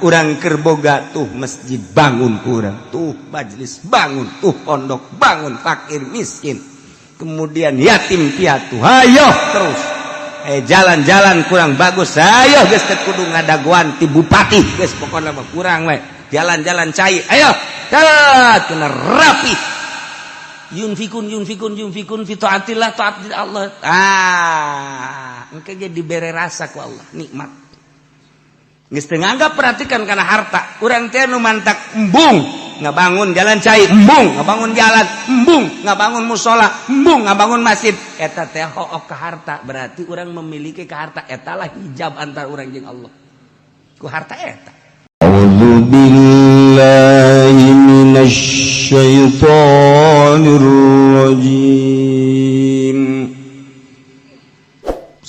Urang keur boga tuh masjid bangun, kurang tuh majelis bangun, tuh pondok bangun, fakir miskin, kemudian yatim piatu, ayo terus. Jalan-jalan kurang bagus, ayo geus teu kudu ngadagoan ti bupati, geus pokona mah kurang we. Jalan-jalan cai, ayo kena rapi. Yunfikun yunfikun yunfikun fi taatillah, taat Allah. Ah, engke ge dibere rasa ku Allah nikmat. Geus teu nganggap perhatikan kana harta. Urang teh nu mantak embung ngabangun jalan cai, embung ngabangun jalan, embung ngabangun musola, embung ngabangun masjid. Eta teh hook ka harta, berarti urang memiliki ka harta. Eta lah hijab antar urang jeung Allah. Ku harta eta. A'udzu billahi minasy syaithanir rajim.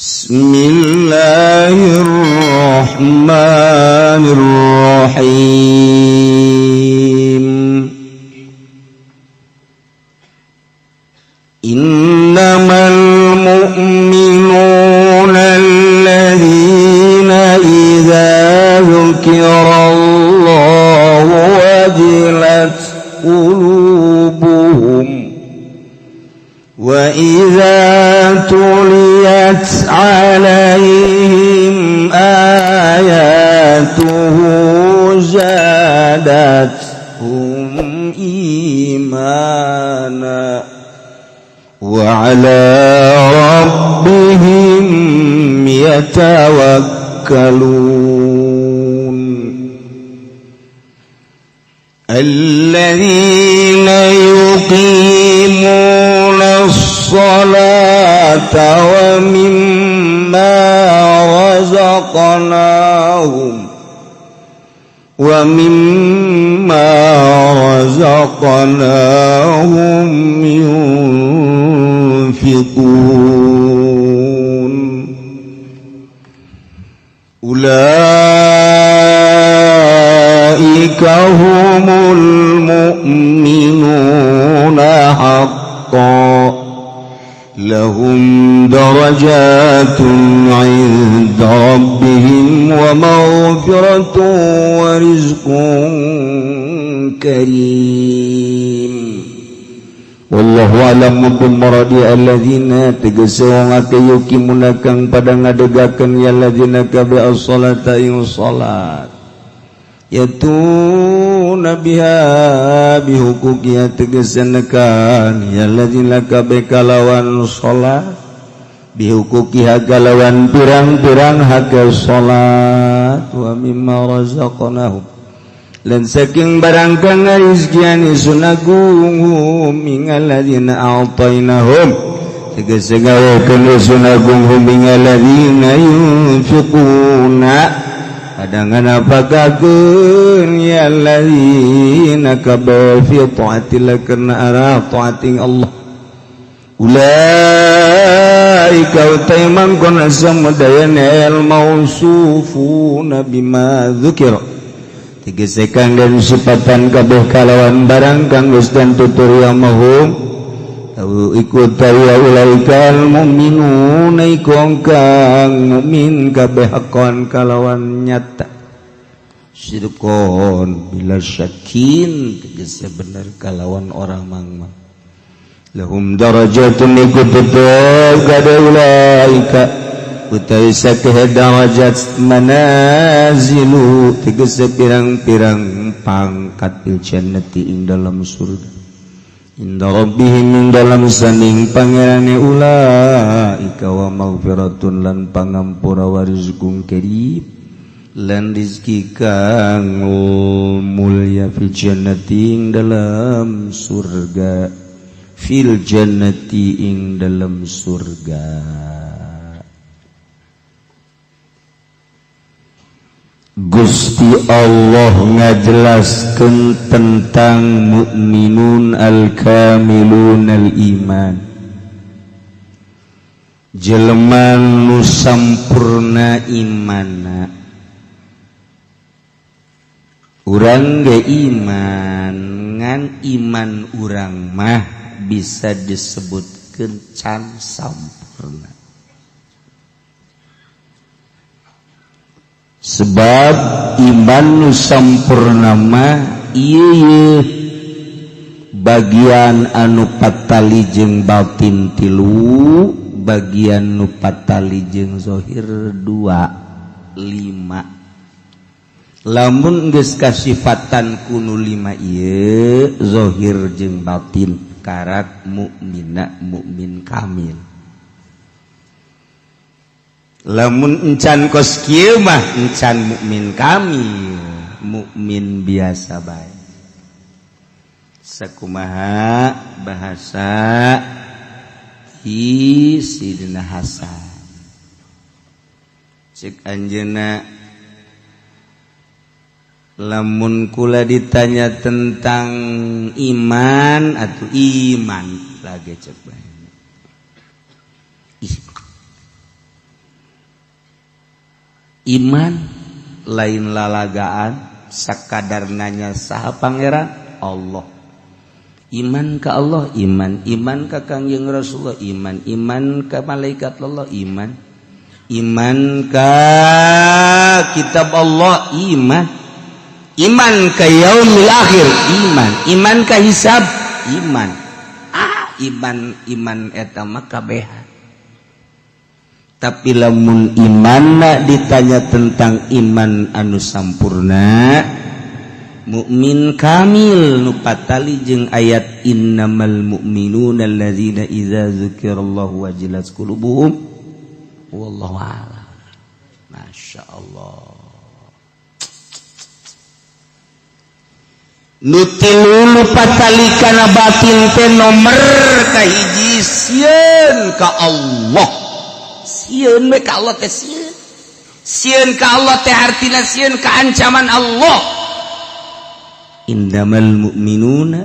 Bismillahirrahmanirrahim. Innamal mu'minuna alladzina idza dzukirallahu wajilat qulubuhum wa idza tuliyat alaihim ayatuhu zadatuhum imana wa ala rabbihim yatawakkalun. Alladzina yuqimuna as-salata wa mimma razaqnahum wa mimma razaqnahum yunfiqun. Ulaika humul mu'minuna haqqan lahum darajatun 'inda rabbihim wa maghfiratun wa rizqun karim. Wallahu a'lamu bil muradi alladzina tegese wong akeh yuqimuna kang pada ngadegakeun ya alladzina kabe as-salata ing salat yatuna biha bihuquqiha tegese nekan ya alladzina kabe kalawan salat bihuquqiha kalawan pirang-pirang hak salat wa mimma razaqnahum lan saking barang kang ngarizkian ingsun agung ing alladzina a'tainahum tegese gawekeun ingsun agung hum ing alladzina yunfiquna padangan apakakeun ya alladzina kabe fi ta'atillah karena arah ta'ating Allah. Ulaika utai mangkon samudayana al mausufuna bima dzukira tegese kang dan sifatan kabeh kalawan barang kang geus dan tutur ya mahum au iku tawi ulaikal mu'minuna iku kang mukmin kabeh hakon kalawan nyata sidqon bila syakin tegese bener kalawan orang mangma lahum darajatun iku tetep kada ulaika utai sakeh darajat manazilu tegese pirang-pirang pangkat fil jannati ing dalam surga inda rabbihim ing dalam saning pangerane ulaika wa maghfiratun lan pangampura wa rizqun karim lan rizki kang mulya fil jannati ing dalam surga fil jannati ing dalam surga. Gusti Allah ngajelaskeun tentang mukminun al-kamilun al-iman, jelema nu sampurna imanna. Urang ge iman, ngan iman urang mah bisa disebutkeun can sampurna. Sebab iman nu sampurna mah ieu bagian anu patali jeung batin tilu, bagian nu patali jeung zahir 2, 5. Lamun geus kasifatan kunu 5 ieu zahir jeung batin karak mukmina mukmin kamil. Lamun encan kos kieu mah encan mukmin kamil, mukmin biasa bae. Sakumaha bahasa hi Sidina Hasan cek anjeunna, lamun kula ditanya tentang iman atau iman lagi cek bae. Iman lain lalagaan sakadar nanya saha pangeran Allah. Iman ka Allah iman, iman ka Kangjeng Rasulullah iman, iman ka malaikat Allah iman, iman ka kitab Allah iman, iman ka yaumil akhir iman, iman ka hisab iman. Ah, iman iman eta mah kabehan. Tapi lamun imanna ditanya tentang iman anu sampurna mukmin kamil nu patali jeung ayat innamal mu'minuna alladzina idza dzukirallahu wajilat qulubuhum wallahu a'lam. Masya Allah. Nu tilu nu patali kana batin teh nomor kahiji sieun ka Allah. Sieun we ka Allah teh sieun. Sieun ka Allah teh artina sieun ka ancaman Allah. Innamal mu'minuna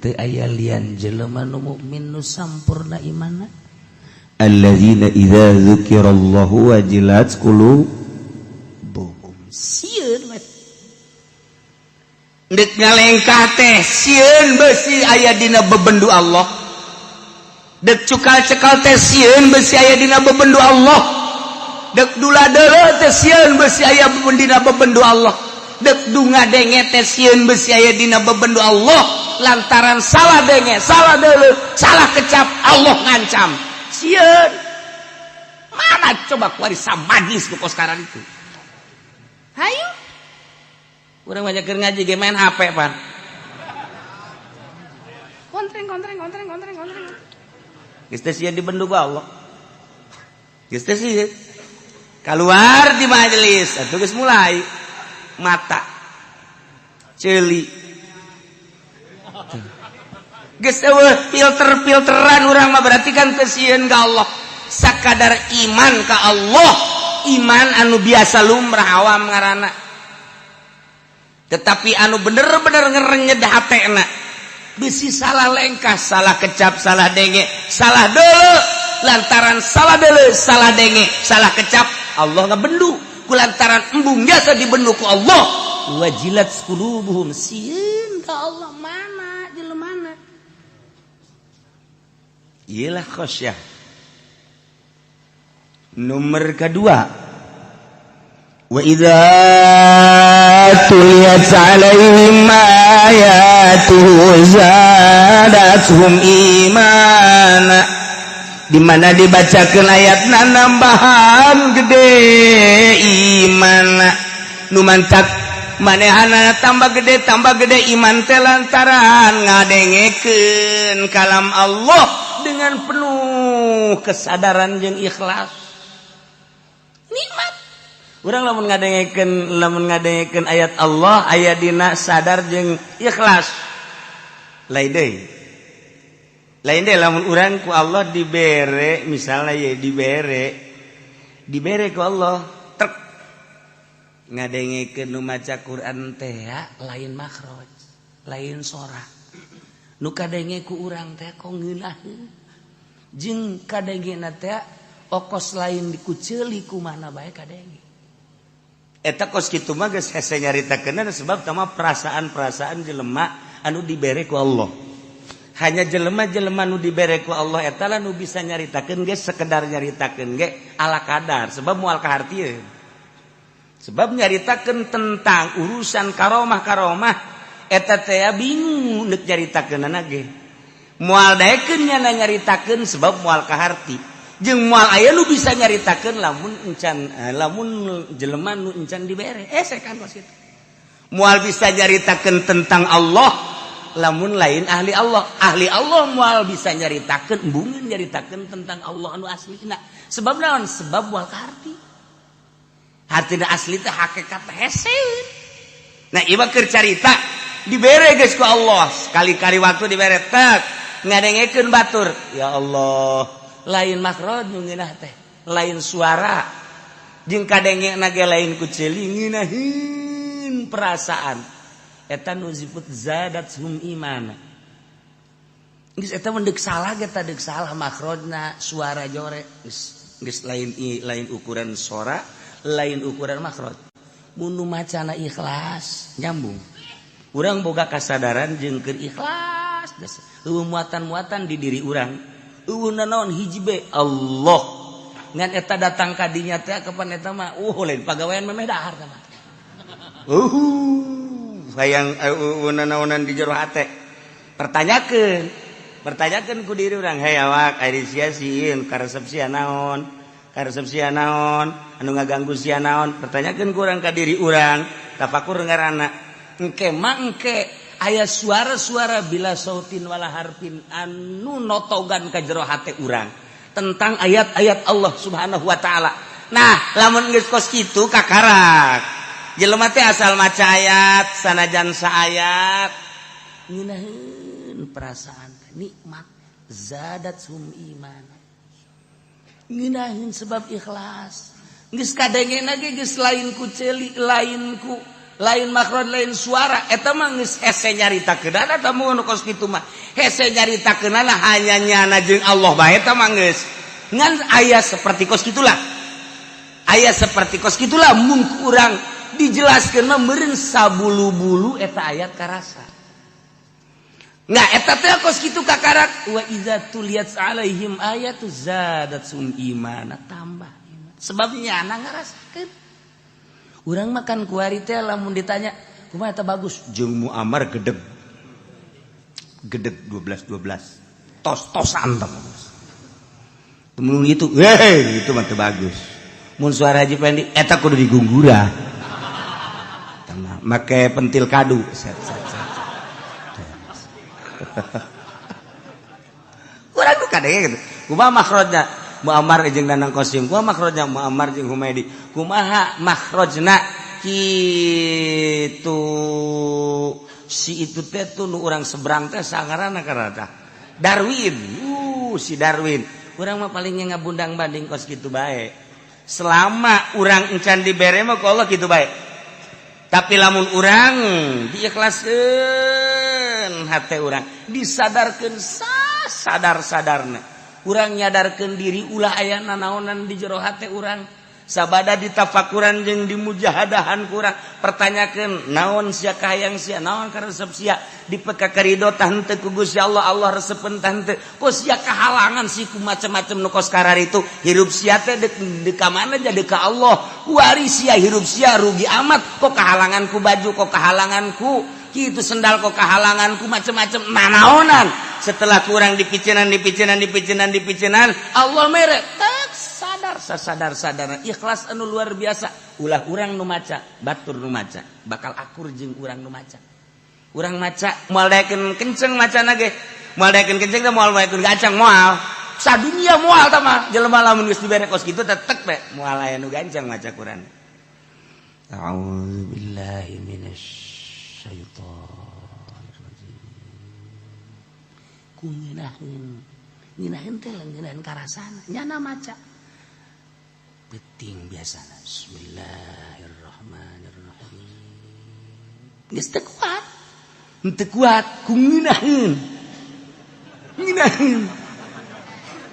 teu aya lian jelema nu mukmin nu sampurna imanna alladzina idza dzukirallahu wajilat qulubuhum. Sieun we deuk ngalengkah teh sieun beusi aya dina bebendu Allah. Dek cukal cekal teh sieun beusi aya dina bebendu Allah. Dek dula deuleu teh sieun beusi aya dina bebendu Allah. Dek dunga denge teh sieun beusi aya dina bebendu Allah. Lantaran salah denge, salah deuleu, salah kecap, Allah ngancam. Sieun. Mana coba kuari samajlis ku kos sekarang itu. Hayu. Urang banyak keur ngaji ge main HP pan. Kontreng kontreng kontreng kontreng kontreng. Geus teh sieun dibendu ku Allah. Geus teh sieun. Keluar di majelis atuh geus mulai mata ceuli. Geus eueuh filter-filteran urang mah berarti kan teu sieun ka Allah. Sakadar iman ka Allah, iman anu biasa lumrah awam ngaranna. Tetapi anu bener-bener ngerenyed hatena. Bisi salah lengkah, salah kecap, salah denge, salah deuleu. Lantaran salah deuleu, salah denge, salah kecap, Allah ngabendu. Ku lantaran embung jasa dibendu ku Allah. Wajilat qulubuhum sieun ka Allah mana jelemana. Iyalah khasyah. Nomor kedua, wa idza tuliyat alaihim ayatuhu zadatuhum imana. Di mana dibacakeun ayatna nambahan gede imana. Nu mantak manehana tambah gede iman teh lantaran ngadengekeun kalam Allah dengan penuh kesadaran jeung ikhlas. Nikmat. Urang lamun ngadengekeun ayat Allah aya dina sadar jeung ikhlas. Lain deui. Lain deui lamun urang ku Allah dibere misalnya ye dibere ku Allah trek ngadengekeun nu maca Quran teh lain makhraj, lain sora. Nu kadenge ku urang teh kok ngeunaheun. Jeung kadengena teh okos lain dikuceuli ku mana bae kadenge. Eta kos kitu mah geus hese nyaritakeun sebab tama perasaan-perasaan jelema anu dibere ku Allah. Hanya jelema-jelema nu dibere ku Allah eta lah nu bisa nyaritakeun ge sekedar nyaritakeun ge ala kadar sebab moal kahartieun. Sebab nyaritakeun tentang urusan karomah-karomah eta teh bingung deuk nyaritakeunana ge. Moal daekeun nyana nyaritakeun sebab moal kaharti. Jeung moal aya nu bisa nyaritakeun lamun encan lamun jelema nu encan dibere. Kan kos kitu. Moal bisa nyaritakeun tentang Allah lamun lain ahli Allah. Ahli Allah moal bisa nyaritakeun embungeun nyaritakeun tentang Allah anu aslina. Sebab naon? Sebab moal kaharti. Hartina asli teh hakikat hese. Nah, ieu mah keur carita dibere geus ku Allah. Sekali-kali waktu dibere tek ngadengekeun batur. Ya Allah, lain makhraj nu ngeunah teh, lain suara. Jeung kadengena ge lain ku ceuli ngeunaheun perasaan. Eta nu disebut zadathum imana. Geus eta mun deuk salah ge tah deuk salah makhrajna suara jore. Geus lain lain ukuran sora, lain ukuran makhraj. Mun nu macana ikhlas nyambung. Urang boga kasadaran jeung keur ikhlas. Eueuh muatan-muatan di diri urang. Eueuh nanaon hiji be Allah. Ngan eta datang ka dinya teh kapan eta mah lain pagawean memeh dahar teh mah. Hayang eueuh nanaonan di jero hate. Pertanyakeun, pertanyakeun ku diri urang, hei awak ari sia sieun karesep sia naon? Karesep sia naon? Anu ngaganggu sia naon? Pertanyakeun ku urang ka diri urang, tafakur ngaranna. Engke mah engke aya suara-suara bila sautin wala harfin anu notogan ka jero hate urang tentang ayat-ayat Allah Subhanahu wa taala. Nah, lamun geus kos kitu kakarak. Jelema teh asal maca ayat sanajan saayat ngeunaheun perasaan nikmat zadat sum iman. Ngeunaheun sebab ikhlas. Geus kadengena ge geus lain ku ceuli, lain ku lain makron, lain suara. Eta mah geus hese nyaritakeunana eta mun kos kitu mah. Hese nyaritakeunana hanya nyana jeung Allah bae eta mah geus. Ngan aya seperti kos kitulah. Aya seperti kos kitulah mun urang dijelaskeun mah meureun sabulu-bulu eta ayat karasa. Nah eta teh kos kitu kakarak wa iza tuliyat alaihim ayatu zadatsum imana, tambah iman. Sebab nyana ngarasakeun. Urang makan kuari teh lamun ditanya kumaha eta bagus jeung Muammar gedeg. Gedeg 12 12. Tos-tosan teh. Mun itu, hei itu mah teu bagus. Mun suara Haji Pendi eta kudu digunggura. Make pentil kadu. Set set set. Urang nu kadenge gitu. Kumaha makhrajna Muammar jeung Nanang Qasim, kumaha makhrajna Muammar jeung Humaidi, kumaha makhrajna kitu si itu teh tuh nu urang seberang teh sangarana karana Darwin. Si Darwin. Urang mah palingnya ngabundang banding kos kitu bae. Selama urang encan dibere mah ku Allah kitu bae. Tapi lamun urang diikhlaskeun hate urang, disadarkeun sadar-sadarna. Urang nyadarkeun diri ulah aya nanaonan di jero hate urang. Sabada ditafakuran jeung dimujahadahan ku urang, pertanyakeun naon sia kahayang sia, naon karesep sia, dipeka karido tah henteu ku Gusti Allah, Allah resepeun tah henteu. Kok sia kahalangan sih ku macem-macem nu kos kararitu, hirup sia teh deuk ka mana jadi ka Allah. Kuari sia hirup sia rugi amat, kok kahalangan ku baju, kok kahalangan ku kitu sendal, kok kahalangan ku macem-macem nanaonan. Setelah kurang dipicenan dipicenan dipicenan dipicenan, Allah mere tak sadar sasadar-sadarna ikhlas anu luar biasa. Ulah urang nu maca, batur nu maca, bakal akur jeung urang nu maca. Urang maca moal daekeun kenceng macana ge. Moal daekeun kenceng teh moal daekeun gancang moal. Sadunia moal tah mah jelema lamun geus dibere kos kitu tetek be moal aya nu gancang maca Quran. A'udzubillahi minasyaitonir rajim. Ku ngeunaheun. Ngeunaheun teh ngeunaheun karasana nyana maca. Penting biasana. Bismillahirrahmanirrahim. Geus teu kuat. Teu kuat ku ngeunaheun. Ngeunaheun.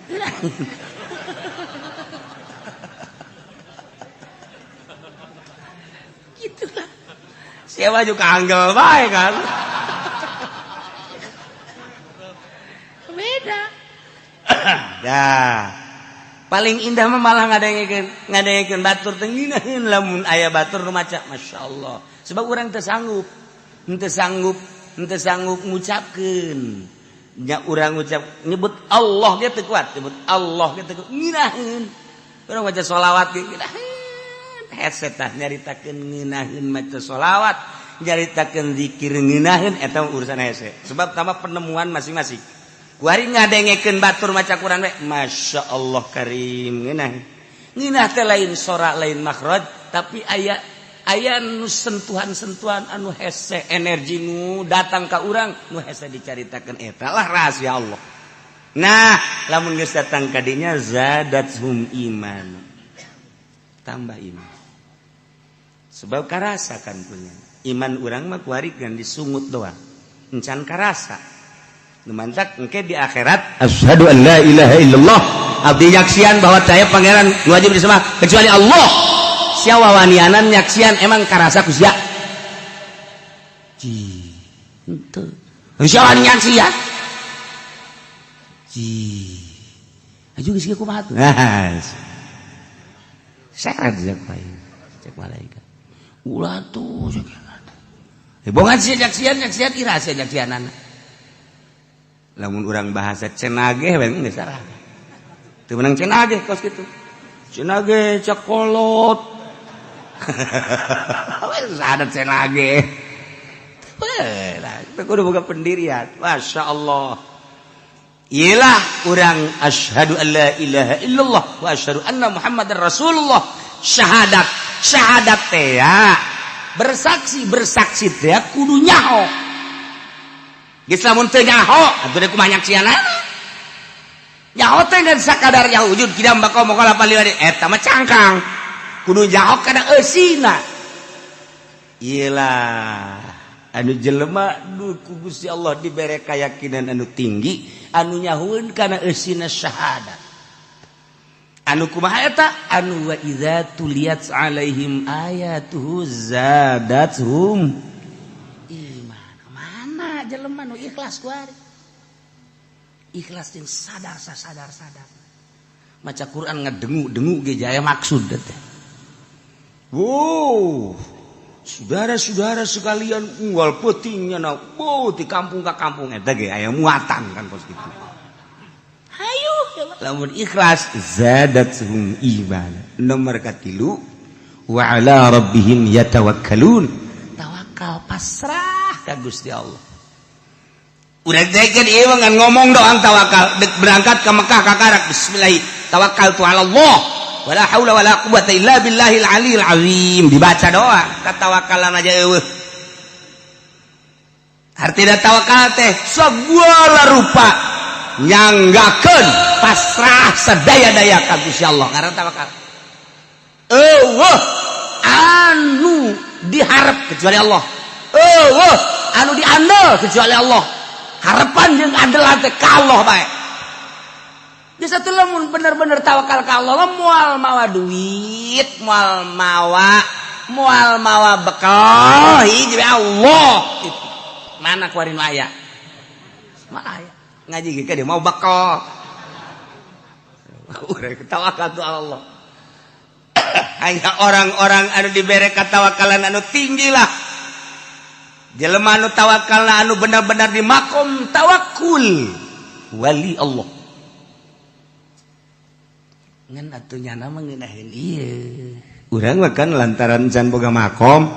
Ngeunaheun. Gitulah. Siapa juga anggel bae kan. Beda. Dah. Paling indah mah malah ngadengekeun ngadengekeun batur teh ngeunaheun, lamun aya batur nu maca, masyaallah. Sebab urang teu sanggup, henteu sanggup, henteu sanggup ngucapkeun. Nya urang ngucap, nyebut Allah ge teu kuat, nyebut Allah ge teu kuat, ngeunaheun. Urang maca sholawat ge ngeunaheun. Hese tah nyaritakeun ngeunaheun maca sholawat, nyaritakeun zikir ngeunaheun, eta urusan hese. Sebab tambah penemuan masing-masing. Kuari ngadengekeun batur maca Quran we, Masya Allah karim, ngeunah. Ngeunah teh lain sora, lain makhraj, tapi aya aya nu sentuhan-sentuhan anu hese, energi nu datang ka urang nu hese dicaritakeun. Eta lah rahasia Allah. Nah, lamun geus datang ka dinya, zadathum iman, tambah iman. Sebab karasa kan punya iman urang mah kuari kan disungut doang, encan karasa. Mantak engke di akhirat, asyhadu an la ilaha illallah, abdi nyaksian bahwa saya pangeran wajib disembah kecuali Allah. Sia wawanianan nyaksian, emang karasa ku sia? Ji henteu. Sia wani nyaksian? Ji aju geus kumaha tuh? Nah, syarat cek cek malaikat ulah tuh cek. Bongan sia nyaksian, nyaksian ira sia nyaksianana. Lamun urang bahasa cenage we geus salah. Teu meunang cenage kos kitu. Cenage cakolot. Wes ada cenage. Weh, itu kudu boga pendirian. Masya Allah. Iyalah urang asyhadu an la ilaha illallah wa asyhadu anna Muhammadar Rasulullah. Syahadat, syahadat teh ya. Bersaksi, bersaksi teh kudu nyaho. Geus lamun teu nyaho, atuh deuk kumaha nyaksianana? Nyaho teh ngan sakadar ya wujud kidam bako mokola paliwari eta mah cangkang. Kudu nyaho kana eusina. Iyalah anu jelema nu ku Gusti Allah dibere keyakinan anu tinggi, anu nyahueun kana eusina syahadat. Anu kumaha eta? Anu wa idza tuliyat alaihim ayatuhu zadathum iman. Mana jelema nu ikhlas kuari? Ikhlas jeung sadar, sadar, sadar. Maca Quran ngedengu-dengu ge jaya maksud teh. Wow, saudara-saudara sekalian, unggal peutingnya na, wow, di kampung ke kampung eta ge aya muatan kan kos kitu. Hayu, lamun ikhlas zadathum iman. Nomor katilu, wa ala rabbihim yatawakkalun. Tawakal, pasrah ka Gusti Allah. Udah dekeun ieu ngan ngomong doang tawakal, dek berangkat ke Mekah kakarak bismillah tawakkaltu ala Allah wala haula wala quwata illa billahil aliyil azim, dibaca doa katawakalan aja eueuh. Artina tawakal teh segala rupa nyanggakeun pasrah sadaya-daya ka Gusti Allah ngaran tawakal. Eueuh anu diharap kecuali Allah, eueuh anu diandel kecuali Allah. Harapan jeung andelan teh ka Allah bae. Di satu lamun bener-bener tawakal ka Allah, moal mawa duit, moal mawa bekal, hiji Allah itu. Mana kuari nu aya? Mana aya? Ngaji ge dia mau bekal. Urang tawakal tu Allah. Hanya orang-orang anu dibere katawakalan anu tinggi lah. Jelema anu tawakal, anu benar-benar di makom tawakul, wali Allah. Ngan atuh nyana mah ngeunaheun ieu. Urang mah kan lantaran can boga makom,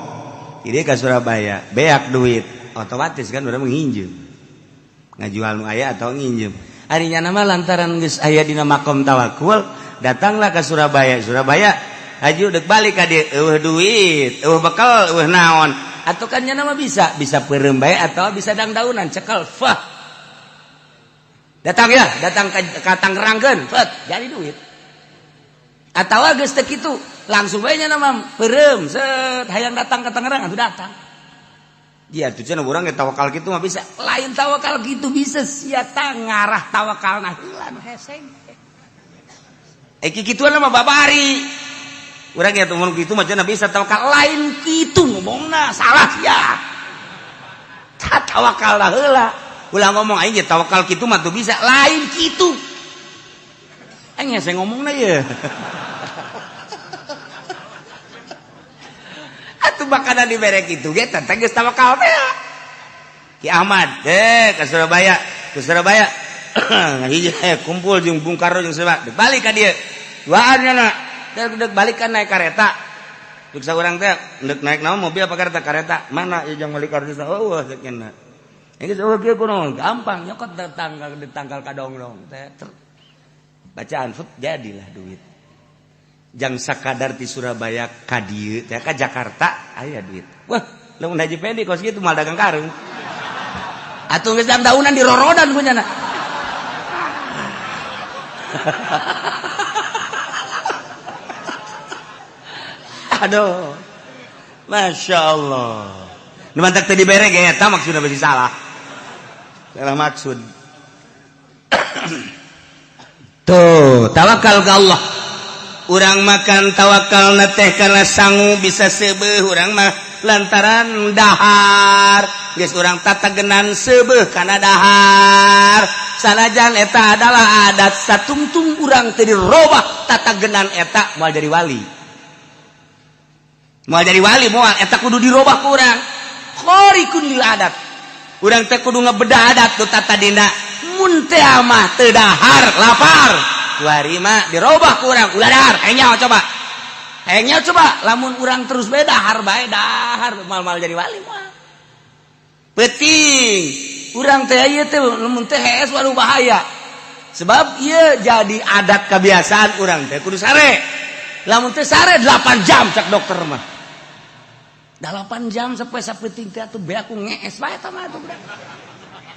jadi ke Surabaya beak duit, otomatis kan urang nginjem, ngajual nu aya atau nginjem. Ari nyana mah lantaran geus aya dina makom tawakul, datanglah ke Surabaya. Surabaya haju dek balik ka dieu, eueuh duit, eueuh bekal, eueuh naon. Atau kan nyana mah bisa bisa peureum bae atau bisa dangdaunan cekel fah. Datang ya, datang ka Tangerangkeun, fet, jadi duit. Atau geus teu kitu, langsung bae nya mah peureum set, hayang datang ke Tangerang atuh datang. Iya tuh cenah urang ge tawakal kitu mah bisa. Lain tawakal gitu bisa, sia ngarah tawakalna heula nu hese. Eh, kikituan mah babari. Urang ge mun kitu mah cenah bisa tawakal, lain kitu ngomongna, salah sia. Tawakal heula. Ulah ngomong aing ge tawakal kitu mah tuh bisa, lain kitu. Aing hese ngomongna ye. Atuh bakana dibere kitu ge teh geus tawakal teh. Ki Ahmad ke Surabaya, ke Surabaya. Hiji kumpul jeung Bung Karno jeung Surabaya. Balik ka dieu. Duaan nya dek balik kan naik kareta. Dek saurang teh ndek naik naon mobil apa kareta? Kareta. Mana ieu jang meuli kartu? Oh, cek nya. Geus eueuh kieu kunaon? Gampang nyokot datang di tangkal kadonglong teh. Bacaan fut jadilah duit. Jang sakadar ti Surabaya ka dieu teh ka Jakarta aya duit. Wah, lamun Haji Pendi kos kitu mal dagang karung. Atuh geus daunan dirorodan ku nyana. Aduh. Masya Allah. Nu mantak teu dibere ge eta maksudna bisi salah. Salah maksud. Tuh, tawakal ka Allah. Urang makan tawakal na teh karena sangu bisa seubeuh urang mah lantaran dahar. Geus urang tatagenan seubeuh kana dahar. Sanajan eta adalah adat satungtung urang teu dirobah tatagenan eta moal jadi wali. Moal jadi wali moal eta kudu dirobah ku urang. Khariqun lil adat. Urang teh kudu ngebedah adat nu tatadina. Mun teh mah teu dahar lapar. Kuari mah dirobah ku urang ulah dahar. Hayang coba. Hayang coba lamun urang terus bae dahar bae dahar mal-mal jadi wali moal. Penting urang teh ieu teh lamun teh hees waduh bahaya. Sebab ieu jadi adat kebiasaan urang teh kudu sare. Lamun teh sare 8 jam cak dokter mah. 8 jam sampai sapeting teh atuh beak ku ngees bae eta mah atuh budak.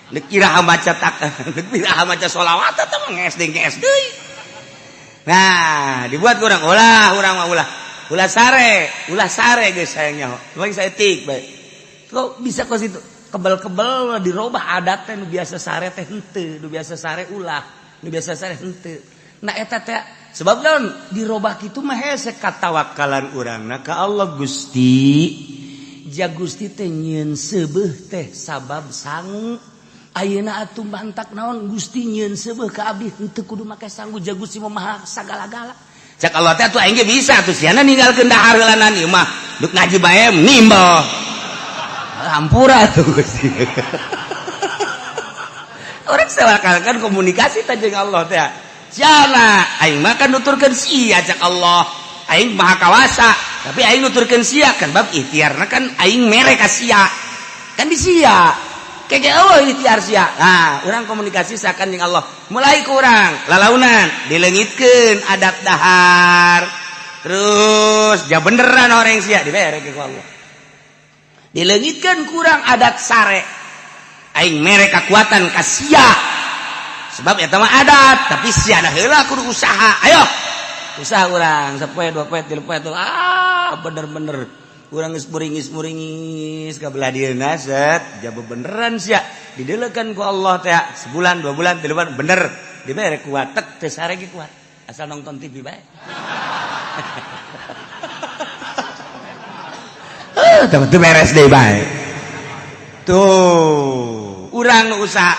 Deuk iraha maca tak, deuk iraha maca sholawat eta mah ngees deui ngees deui. Nah, dibuat kurang ulah urang mah ulah. Ulah sare geus hayang nyaho. Cuma saeutik bae. Kok bisa kos itu? Kebel-kebel dirobah adat teh nu biasa sare teh henteu, nu biasa sare ulah, nu biasa sare henteu. Nah eta teh sebab naon dirobah kitu mah hese katawakalan urangna ka Allah Gusti. Ja Gusti teh nyieun seubeuh teh sabab sangu. Ayeuna atuh mantak naon Gusti nyieun seubeuh ka abdi henteu kudu make sangu ja Gusti mah maha sagala-gala. Cak Allah teh atuh aing ge bisa atuh siana ninggalkeun dahar heulanan ieu mah deuk ngaji bae nimbel. Hampura tuh Gusti. Orang sawakalkan komunikasi teh jeung Allah teh. Siana aing mah kan nuturkeun sia cak Allah. Aing maha kawasa, tapi aing nuturkeun sia kan bab ikhtiarna kan aing mere ka sia. Kan di sia. Keke eueuh ikhtiar sia. Nah, urang komunikasi sakan jeung Allah. Mulai kurang lalaunan dileungitkeun adat dahar. Terus ja beneran orang sia dibere ku Allah. Dileungitkeun kurang adat sare. Aing mere kakuatan ka sia. Sebab eta mah adat, tapi sia da heula kudu usaha. Ayo. Usaha urang sapoe dua poe tilu poe ah bener-bener urang geus muringis-muringis ka belah dieuna set ja bebeneran sia dideulekeun ku Allah teh sebulan dua bulan tilu bulan bener dibere kuat tek teu sare ge kuat asal nonton TV bae. Teu beres deui bae. Tuh, urang nu usaha.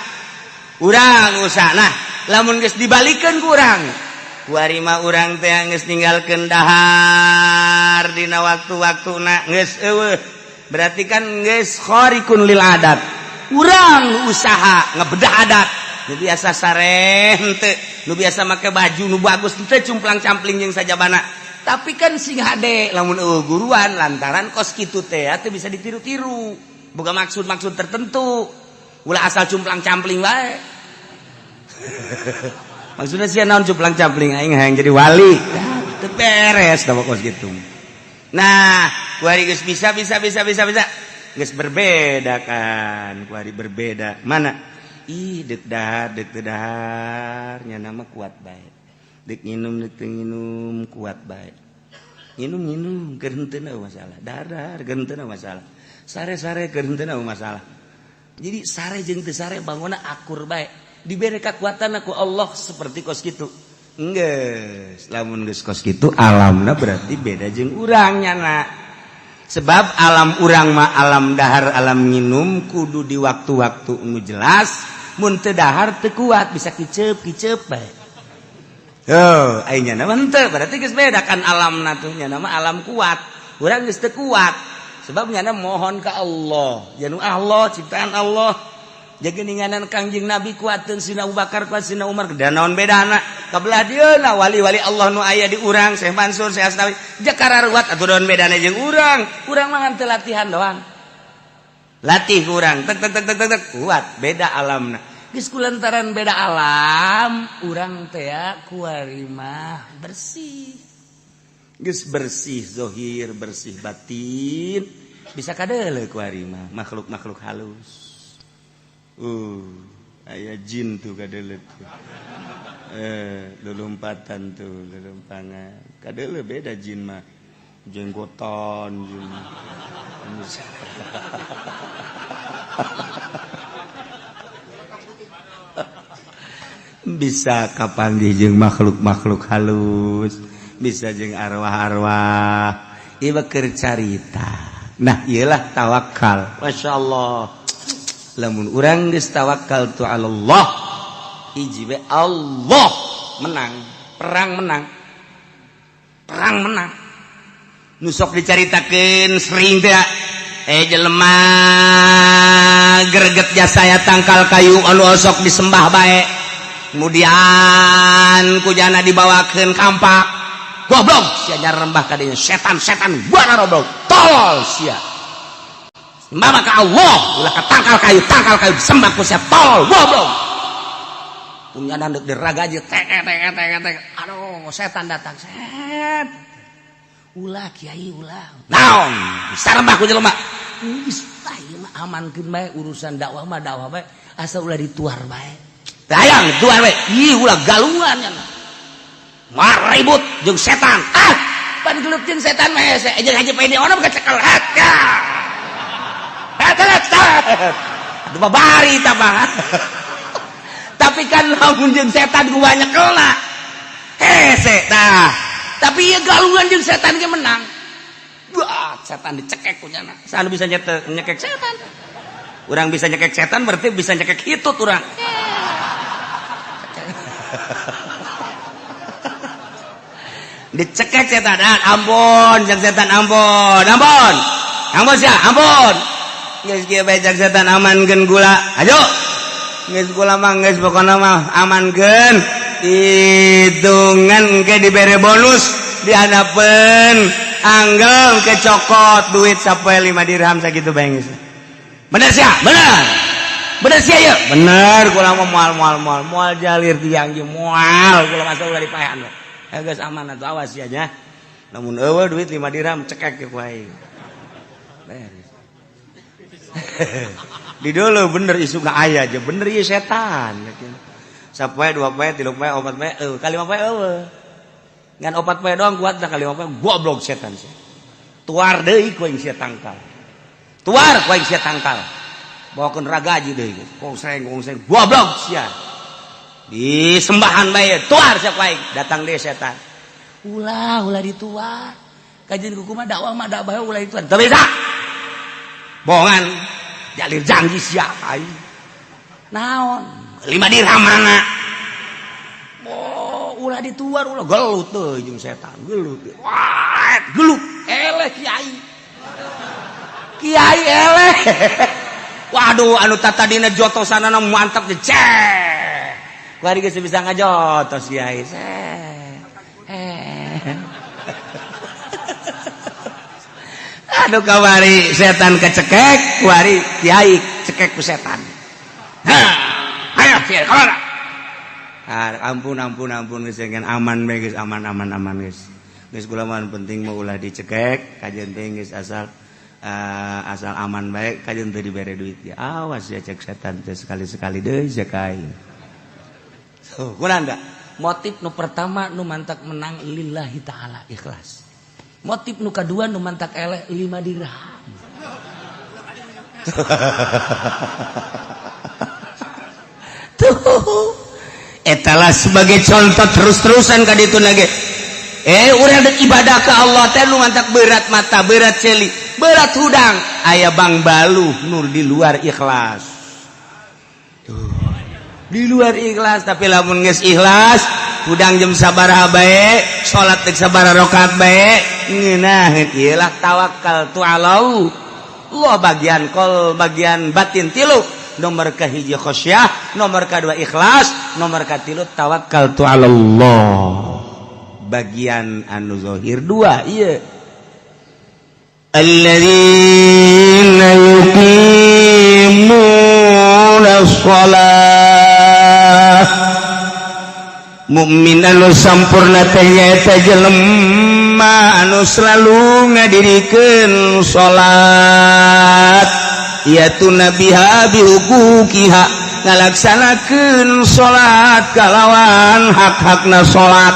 Urang usaha. Nah, lamun geus dibalikeun ku urang. Kuari mah urang teh geus ninggalkeun dahar dina waktu-waktuna geus eueuh. Berarti kan geus khariqun lil adat. Urang usaha ngebedah adat. Nu biasa sare henteu, nu biasa make baju nu bagus henteu cumplang-campling jeung sajabana. Tapi kan sing hade lamun eueuh guruan lantaran kos kitu teh teu bisa ditiru-tiru. Boga maksud-maksud tertentu. Ulah asal cumplang-campling bae. Maksudnya sia naon cumplang-campling aing hayang jadi wali. Teu beres da kos kitu. Nah, kuari geus bisa bisa bisa bisa bisa. Geus berbeda kan, kuari berbeda. Mana? Ih, deuk dahar, deuk teu dahar, nya mah kuat bae. Dek nginum, dek nginum, kuat baik. Nginum, nginum, keur henteu masalah. Dahar, keur henteu masalah. Sare-sare, keur henteu masalah. Jadi sare jeung teu sare bangunna akur bae. Dibere kakuatan ku Allah seperti kos kitu. Geus, lamun geus kos kitu alamna berarti beda jeung urang nyana. Sebab alam urang mah alam dahar, alam nginum kudu di waktu-waktu nu jelas. Mun teu dahar teu kuat bisa kiceup-kiceup bae. Oh, aing nya mah henteu, berarti geus beda kan alamna tuh, nya mah alam kuat. Urang geus teu kuat. Sebab nyana mohon ka Allah. Janu Allah, ciptaan Allah. Jageninganan Kangjeng Nabi kuateun Sina Abu Bakar kuat Sina Umar, dan naon bedana? Kabelah dieuna wali-wali Allah nu aya di urang, Syekh Mansur, Syekh Asnawi, jakara ruwat atuh naon bedana jeung urang? Urang mah ngan teu latihan doang. Latih urang, tek tek tek tek tek kuat, beda alamna. Geus kulantaran beda alam, urang teh kuari mah bersih. Geus bersih zahir, bersih batin, bisa kadeuleu kuari mah makhluk-makhluk halus. Aya jin tuh kadeuleu tuh. Lulumpatan tuh, lulumpangan. Kadeuleu beda jin mah. Jenggotan jin. Bisa kapanggih jeung makhluk-makhluk halus, bisa jeung arwah-arwah. Ieu keur carita. Nah, ieulah tawakal. Masyaallah. Lamun urang geus tawakal tu Allah, hiji we Allah menang, perang menang. Perang menang. Nu sok dicaritakeun sering teh jelema greget jasa ya tangkal kayu anu osok disembah bae. Kemudian kujana dibawakeun kampak. Goblok sia nyarembah ka dinya setan-setan buana roblok. Tolol sia. Sembah ka Allah, ulah ka tangkal kayu disembah ku sia tolol goblok. Punyana deuk diragaji tek tek tek tek. Aduh, setan datang. Set. Ulah kiai ulah. Naon? Sarembah ku jelema. Geus ieu mah amankeun bae urusan dakwah mah dakwah bae asal ulah dituar bae. Hayang dituar bae. Ih ulah galungan nya. Maribut jeung setan. Ah, pan gelut jeung setan mah hese. Jeung haji pede ono kacekel. Aduh babari ta mah. Tapi kan lamun jeung setan ku banyak kelna. Hese tah. Tapi ieu galungan jeung setan ge menang. Wah, setan dicekek ku nyana. Saha bisa nyekek setan? Urang bisa nyekek setan berarti bisa nyekek hitut urang. Dicekek setan, ampun jeung setan ampun, ampun. Ampun sia, ampun. Geus kieu bae jeung setan amankeun gula. Ayo. Geus gula mah geus pokona mah amankeun. Hitungan engke dibere bonus dihanapeun anggel ke cokot duit sampai 5 dirham sakitu bae geus. Bener sia? Bener. Bener sia ye? Bener kula mah moal moal moal moal jalir tiang ge moal kula masa ulah dipaehan. Geus aman atuh awas sia nya. Lamun eueuh duit 5 dirham cekek ke ku aing. Beres. Di dulu bener isu ka aya aja bener ieu setan. Sapoe 2 poe 3 poe 4 poe eueuh ka 5 poe eueuh. Ngan 4 poe doang kuat dah ka 5 poe goblok setan sia. Tuar deui ku aing sia tangkal. Tuar ku aing sia tangkal. Bawakeun ragaji deui kongseng kongseng goblok sia. Disembahan bae tuar sia ku aing datang deui setan. Ulah ulah dituar. Kajian kuku mah dakwah mah dakwah ulah dituar. Teu bisa. Bohongan jalir janji sia aing. Naon? 5 dirham mana? Oh, ulah dituar ulah gelut teuy jeung setan, gelut. Wah, gelut. Eleh kiai. Kiai eleh. Waduh, anu tatadina jotosanana mantap cek. Kuari geus bisa ngajotos kiai. Aduh kawari setan kecekek, kuari kiai cekek ku setan. Ayo kiai kalah. Ampun ampun ampun geus aman bae geus aman aman aman geus. Geus kula mah penting mah ulah dicekek, kajeun teh geus asal asal aman bae kajeun teu dibere duit ya. Awas ya cek setan teh sekali-sekali deui cek aing. So, kurang motif nu pertama nu mantak menang lillahi ta'ala ikhlas. Motif nu kadua nu mantak eleh 5 dirham. Tuh. Etalah sebagai contoh terus-terusan ka ditu lagi. Urang deuk ibadah ka Allah teh nu mantak berat mata, berat celi, berat hudang. Aya bang baluh nur di luar ikhlas. Tuh. Di luar ikhlas, tapi lamun geus ikhlas Hudang jam sabaraha bae, salat teh sabaraha rakaat bae, ngeunah ieu lah tawakal tu Allah. Bagian kol, bagian batin tilu: nomor kahiji khasyah, nomor kedua ikhlas, nomor katilu tawakal tu Allah. Bagian anu zahir dua iya. Alladzina yuqimuna shalah. Mukmin anu sampurna teh nyaeta jelema anu selalu ngadirikeun salat, yatuna biha bihuquqiha, ngalaksanakeun salat kalawan hak-hakna salat.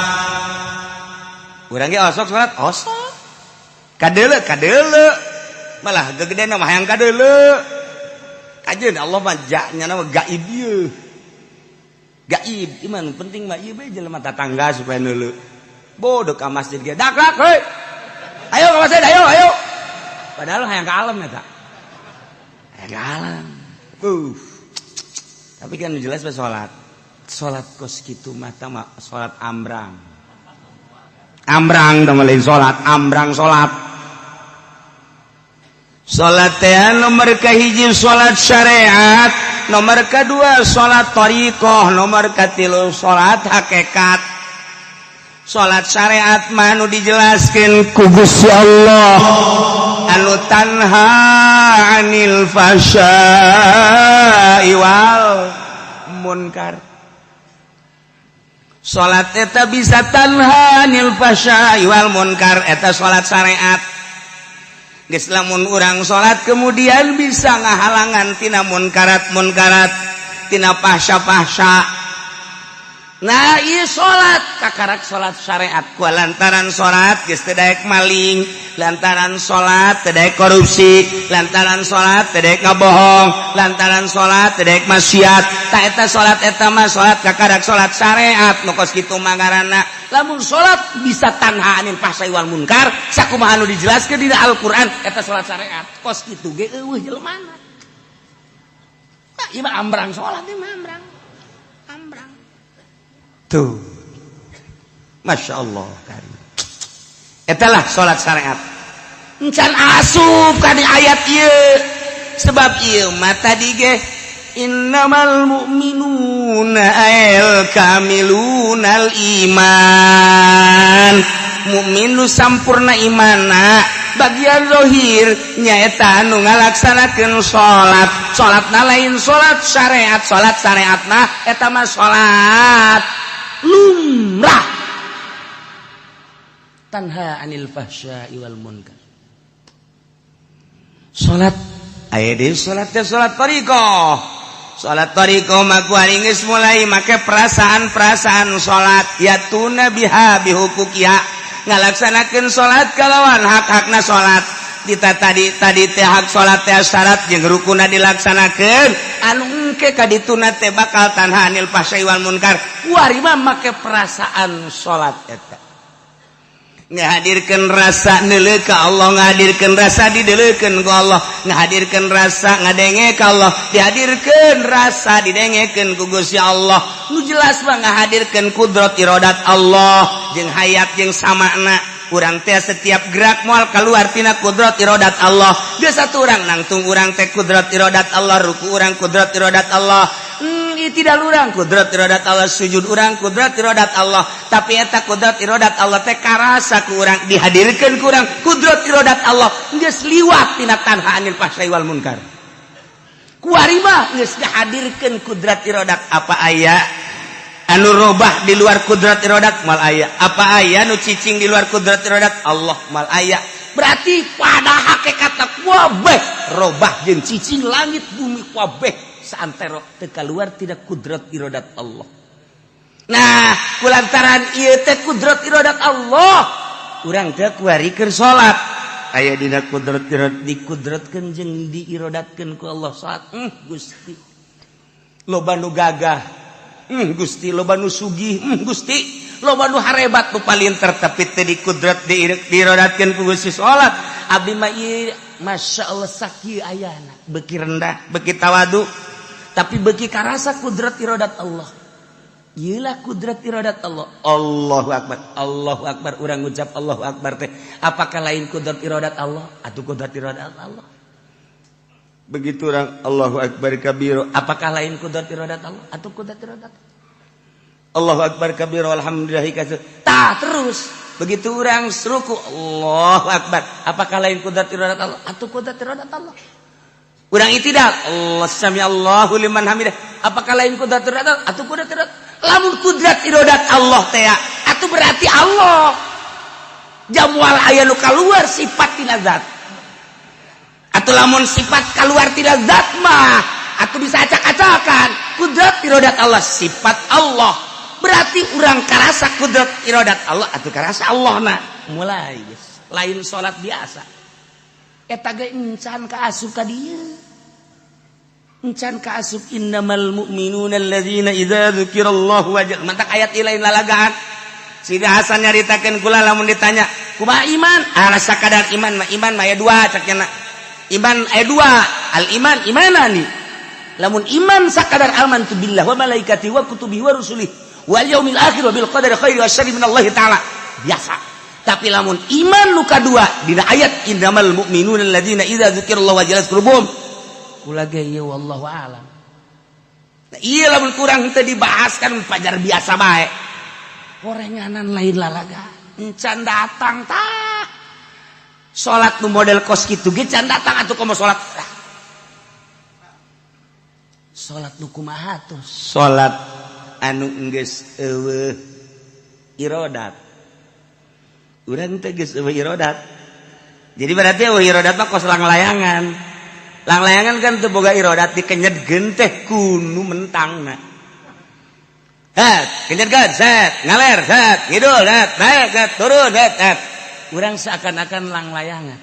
Urang ge osok salat, osok kadeuleu, kadeuleu, malah gegedena mah hayang kadeuleu. Kajeun Allah mah nya mah gaib ieu, gaib iman. Penting mah ieu bae jelema tatangga supaya neuleu. Bodoh ka masjid ge dak dak, heuy, ayo ka masjid, ayo ayo, padahal hayang ka alam eta, hayang ka alam. Tapi kan jelas bae salat, salat kos kitu mah mah salat ambrang ambrang, tah lain salat ambrang. Salat, salat teh nomor kahiji salat syariat, nomor kedua salat thariqah, nomor katilu salat hakikat. Salat syariat mah nu dijelaskeun ku Gusti Allah, anu tanha anil fahsya'i wal munkar. Salat eta bisa tanha anil fahsya'i wal munkar, eta salat syariat. Geus lamun urang salat kemudian bisa ngahalangan tina munkarat munkarat, tina fahsya-fahsya. Nah, ieu salat kakarak salat syariat ku lantaran salat geus teu daek maling, lantaran salat teu daek korupsi, lantaran salat teu daek ngabohong, lantaran salat teu daek maksiat. Tah, eta salat, eta mah salat kakarak salat syariat. Nu kos kitu mah ngaranna lamun salat bisa tanha anil fahsai wal munkar sakumaha anu dijelaskeun dina Al-Qur'an, eta salat syariat. Kos kitu ge euweuh jelemana. Nah, ieu mah ambrang salat, ieu mah ambrang ambrang. Tuh, Masya Allah karim. Etalah salat syariat. Encan asup kana ayat ieu, sebab ieu mah tadi ge innamal mu'minuna al kamilunal iman. Mukmin nu sampurna imana bagian zohir nyaeta anu ngalaksanakeun salat. Salatna lain salat syariat, salat syariatna eta mah salat lumrah, tanha anil fahsya'i wal munkar. Salat aya deui, salat teh salat thariqah. Salat thariqah mah ku geus mulai make perasaan-perasaan salat, yatuna biha bihuquqiha, ngalaksanakeun salat kalawan hak-hakna salat. Dita tadi tadi teh hak salat teh syarat jeung rukuna dilaksanakeun, anu engke ka dituna teh bakal tanha anil fahsya'i wal munkar. Kuari mah make perasaan salat eta, ngahadirkeun rasa neuleu ka Allah, ngahadirkeun rasa dideuleukeun ku Allah, ngahadirkeun rasa ngadenge ka Allah, dihadirkeun rasa didengekeun ku Gusti Allah. Nu jelas mah ngahadirkeun kudrat irodat Allah jeung hayat jeung samakna. Urang teh setiap gerak moal keluar tina kudrat irodat Allah. Biasa satu urang nangtung, urang teh kudrat irodat Allah, ruku urang kudrat irodat Allah, tidak urang kudrat irodat Allah, sujud urang kudrat irodat Allah. Tapi eta kudrat irodat Allah teh karasa ku urang, dihadirkeun ku urang kudrat irodat Allah, geus liwat tina tanha anil fahsai wal munkar. Kuari mah geus dihadirkeun kudrat irodat. Apa aya anu robah di luar kudrat irodat? Mal aya. Apa aya nu cicing di luar kudrat irodat Allah? Mal aya. Berarti pada hakikatna kabeh robah jeung cicing, langit bumi kabeh saantero teu kaluar tina kudrat irodat Allah. Nah, kulantaran ieu teh kudrat irodat Allah, urang teh kuari keur salat aya dina kudrat irodat, dikudratkeun jeung diirodatkeun ku Allah salat. Gusti, loba nu gagah, Gusti, loba nu sugih, Gusti, loba nu harebat, nu palinter, tapi teu dikudrat diirodatkeun ku Gusti salat. Abdi mah ieu, Masya Allah, sakieu ayana beuki rendah, beuki tawadu, tapi beuki karasa kudrat irodat Allah. Iyalah kudrat iradat Allah. Allahu akbar. Allahu akbar, urang ngucap Allahu akbar teh apakah lain kudrat iradat Allah? Atau kudrat iradat Allah? Begitu orang Allahu akbar kabiro, apakah lain kudrat iradat Allah? Atau kudrat iradat Allah? Allahu akbar kabiro, alhamdulillahi katsir. Tah, terus begitu orang ruku, Allahu akbar, apakah lain kudrat iradat Allah? Atau kudrat iradat Allah? Urang itidal, Allah sami Allahu liman hamidah, apakah lain kudrat iradat Allah? Atau kudrat iradat? Lamun kudrat iradat Allah teh atau berarti Allah jamual aya nu kaluar sifat tina zat. Atau lamun sifat keluar tina zat mah atau bisa acak-acakan. Kudrat iradat Allah sifat Allah, berarti urang karasa kudrat iradat Allah atau karasa Allah. Nah, mulai guys, lain salat biasa eta ge encan kaasup ka dieu, encan kaasup innamal mu'minuna alladzina idza dzukirallahu wajal. Mantak ayat ieu lain lalagaan. Sidi Hasan nyaritakeun kula, lamun ditanya kumaha iman, ala sakadar iman mah, iman mah aya dua, cak nya. Iman aya dua, al iman imanani. Lamun iman sakadar amantu billah wa malaikati wa kutubihi wa rusulihi wal yaumil akhir wa bil qadari khairi wa syarri minallahi ta'ala, biasa. Tapi lamun iman nu kadua dina ayat innamal mu'minuna alladzina idza dzukirallahu wajilat qulubuhum, kula ge ieu wallahu alam. Nah, iya, lamun kurang teu dibahas kan pajar biasa bae, horenganan, lain lalaga, encan datang. Tah, salat nu model kos kitu ge can datang, atuh komo salat. Salat nu kumaha tuh? Salat anu geus euweuh irodat. Urang teh geus euweuh irodat. Jadi berarti euweuh irodat mah kos langlayangan. Langlayangan kan teu boga irodat, dikenyetkeun teh kunu mentangna. Het, kenyetkeun, set, ngaler, set, ngidul, set, naik, set, turun, set, set. Urang seakan-akan langlayangan.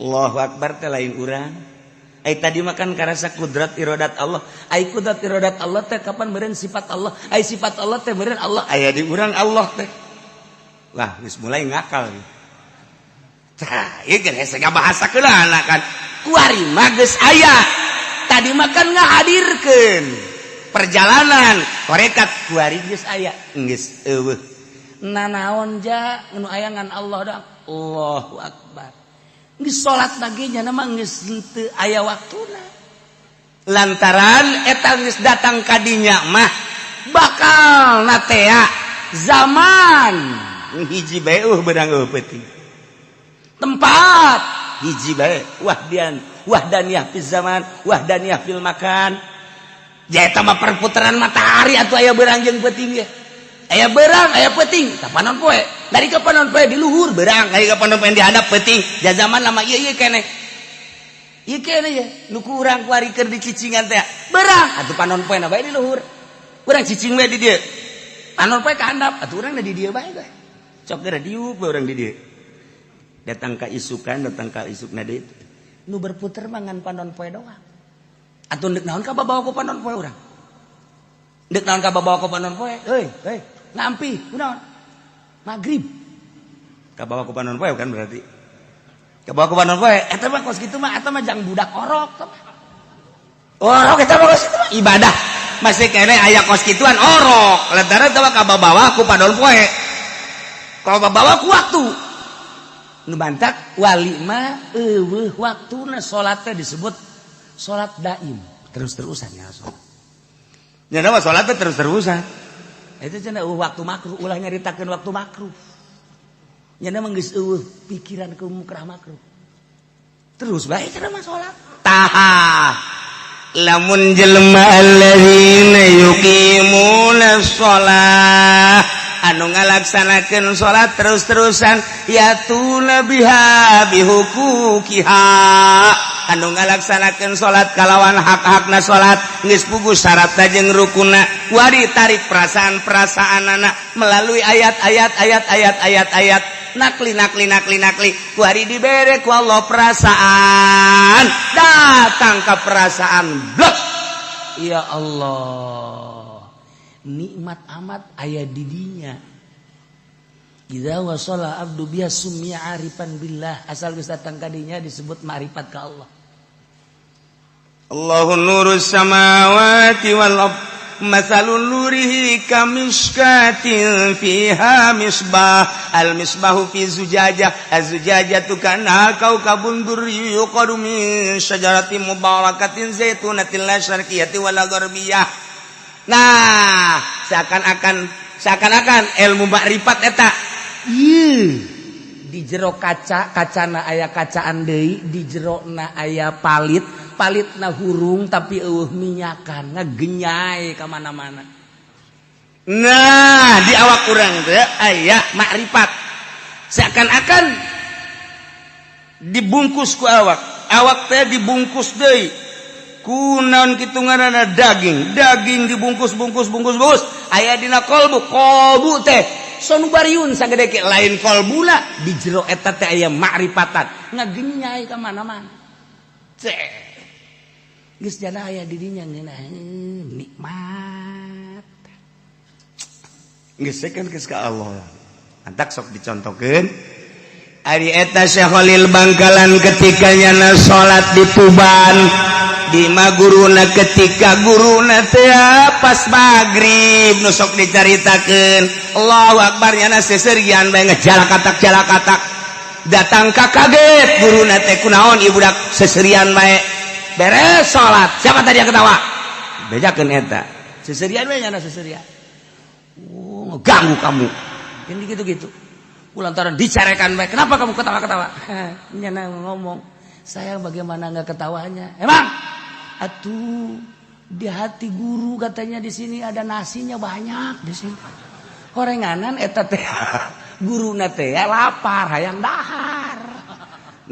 Allahu akbar teh lain urang. Ai tadi makan karasa kudrat irodat Allah. Ai kudrat irodat Allah teh kapan meureun sifat Allah? Ai sifat Allah teh meureun Allah aya di urang Allah teh. Lah, geus mulai ngakal. Tah, ieu geus hese ngabahasa keula kan. Kuari mah geus aya. Tadi makan ngahadirkeun perjalanan tarekat, kuari geus aya. Geus euweuh. Nanaon ja nu aya ngan Allah doang. Allahu akbar. Geus salat lagi nya mah geus henteu aya waktuna. Lantaran eta geus datang kadinya mah bakal natea zaman hiji bae uh beunang eueuh peuting. Tempat hiji bae, wahdian wahdaniyah fil zaman, wahdaniyah fil makan. Ja eta mah perputaran matahari atuh, aya beurang jeung peuting ge. Aya beurang, aya peuting, tah panon poe. Dari ke panon poe di luhur beurang, aya panon poe di handap peuting. Ja zaman lama ieu ieu keneh. Ieu keneh ye nu ku urang kuari keur dicicingan teh. Beurang atuh panon poe na bae di luhur. Urang cicing we di dieu. Panon poe ka handap, atuh urang di dieu bae teh. Cok geura diuk bae urang di dieu. Datang ka isukan, datang ka isukna deui. Nu berputer mah ngan panon poe doang. Atuh deuk naon ka babawa ku panon poe urang? Deuk naon ka babawa ku panon poe? Heuy, heuy, ngampi, kunaon? Maghrib. Kabawa ku panon poe kan berarti. Kabawa ku panon poe, eta mah kos kitu mah, eta mah jang budak orok. Orok eta mah kos kitu mah ibadah. Masih kene aya kos kituan orok. Lantaran eta mah kabawa ku panon poe. Kabawa ku waktu. Nu bantak wali mah euweuh waktuna, salat teh disebut salat daim, terus-terusan ya salat. Nya mah salat teh terus-terusan. Itu cenah euweuh waktu makruh, ulah nyaritakeun waktu makruh. Nya mah geus euweuh pikiran ke mukrah makruh. Terus bae cenah mah salat. Tah, lamun jelema alladzina yuqimuna shalah, anu ngalaksanakeun salat terus-terusan, yatuna biha bihuquqiha, anu ngalaksanakeun salat kalawan hak-hakna salat, geus puguh syaratna jeung rukunna, wari tarik perasaan-perasaanana melalui ayat-ayat, ayat-ayat, ayat-ayat nakli, nakli, nakli, nakli, kuari dibere ku Allah perasaan, datang ke perasaan blok, ya Allah, nikmat amat aya di dinya. Idza wasala abdu biha summiya arifan billah, asal geus datang ka dinya disebut ma'rifat ka Allah. Allahu nurus samawati wal ard. Masalun nurihi kamiskatin fiha misbah al misbahu fi zujajah az-zujajatu kana kaukabun durri yuqadu min syajaratin mubarakatin zaitunatin la syarqiyyati wala gharbiyah. Nah, seakan-akan ilmu makrifat eta ieu di jero kaca, kacana aya kacaan deui, di jerona aya palit, palitna hurung tapi eueuh minyakan, ngagenyai ka mana-mana. Nah, di awak urang teh aya makrifat. Seakan-akan dibungkus ku awak, awak teh dibungkus deui ku naon kitu ngaranna daging, daging dibungkus bungkus bungkus bungkus aya dina kolbu, kolbu teh sonubariun sagede ke lain kolbuna, di jero eta teh aya makrifatan, ngagenyai ka mana-mana. Cek geus jana aya di dinya ngeunah nikmat. Geus kan geus ka Allah. Antak sok dicontohkeun. Ari eta Syekh Khalil Bangkalan ketika nyana salat di Tuban di maguruna, ketika guruna teh pas magrib nu sok dicaritakeun Allahu Akbar nyana seserian bae ngejalakatak jalakatak datang ka kaget guruna teh kunaon ieu budak seserian bae. Beres salat siapa tadi yang ketawa bejakeun eta seserian bae nyana seserian. Oh, ganggu kamu ini gitu-gitu lantaran dicarekan bae, kenapa kamu ketawa-ketawa? Nyana ngomong, saya bagaimana nggak ketawanya? Emang atuh di hati guru katanya di sini ada nasinya banyak di sini. Horenganan eta teh guruna teh lapar hayang dahar.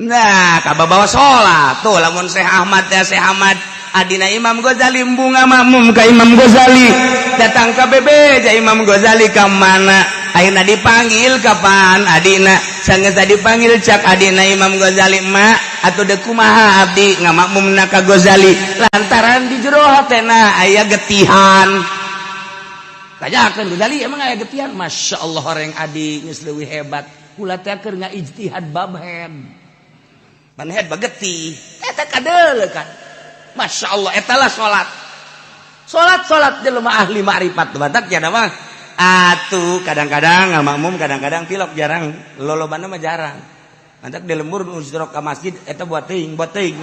Nah, kababawa salat tuh lamun Syekh Ahmad teh Syekh Ahmad adina Imam Ghazali bunga makmum ka Imam Ghazali datang ka bebeja Imam Ghazali ka mana? Ayeuna dipanggil kapan adina? Sanggeus dipanggil cak adina Imam Ghazali ma atuh deuk kumaha abdi ngamakmumna ka Ghazali lantaran di jero hatena aya getihan. Tanyakeun Ghazali emang aya getihan? Masya Allah horeng adi geus leuwih hebat. Kula teh keur ngaijtihad bab head. Manhead bagetih eta kadeuleu kan. Masya Allah eta lah salat. Salat-salat jelema ahli makrifat batak nya mah. Atuh kadang-kadang ngamakmum kadang-kadang tilok jarang lolobana mah jarang. Mantak di lembur nu jorok ka masjid eta buat teuing buat teuing.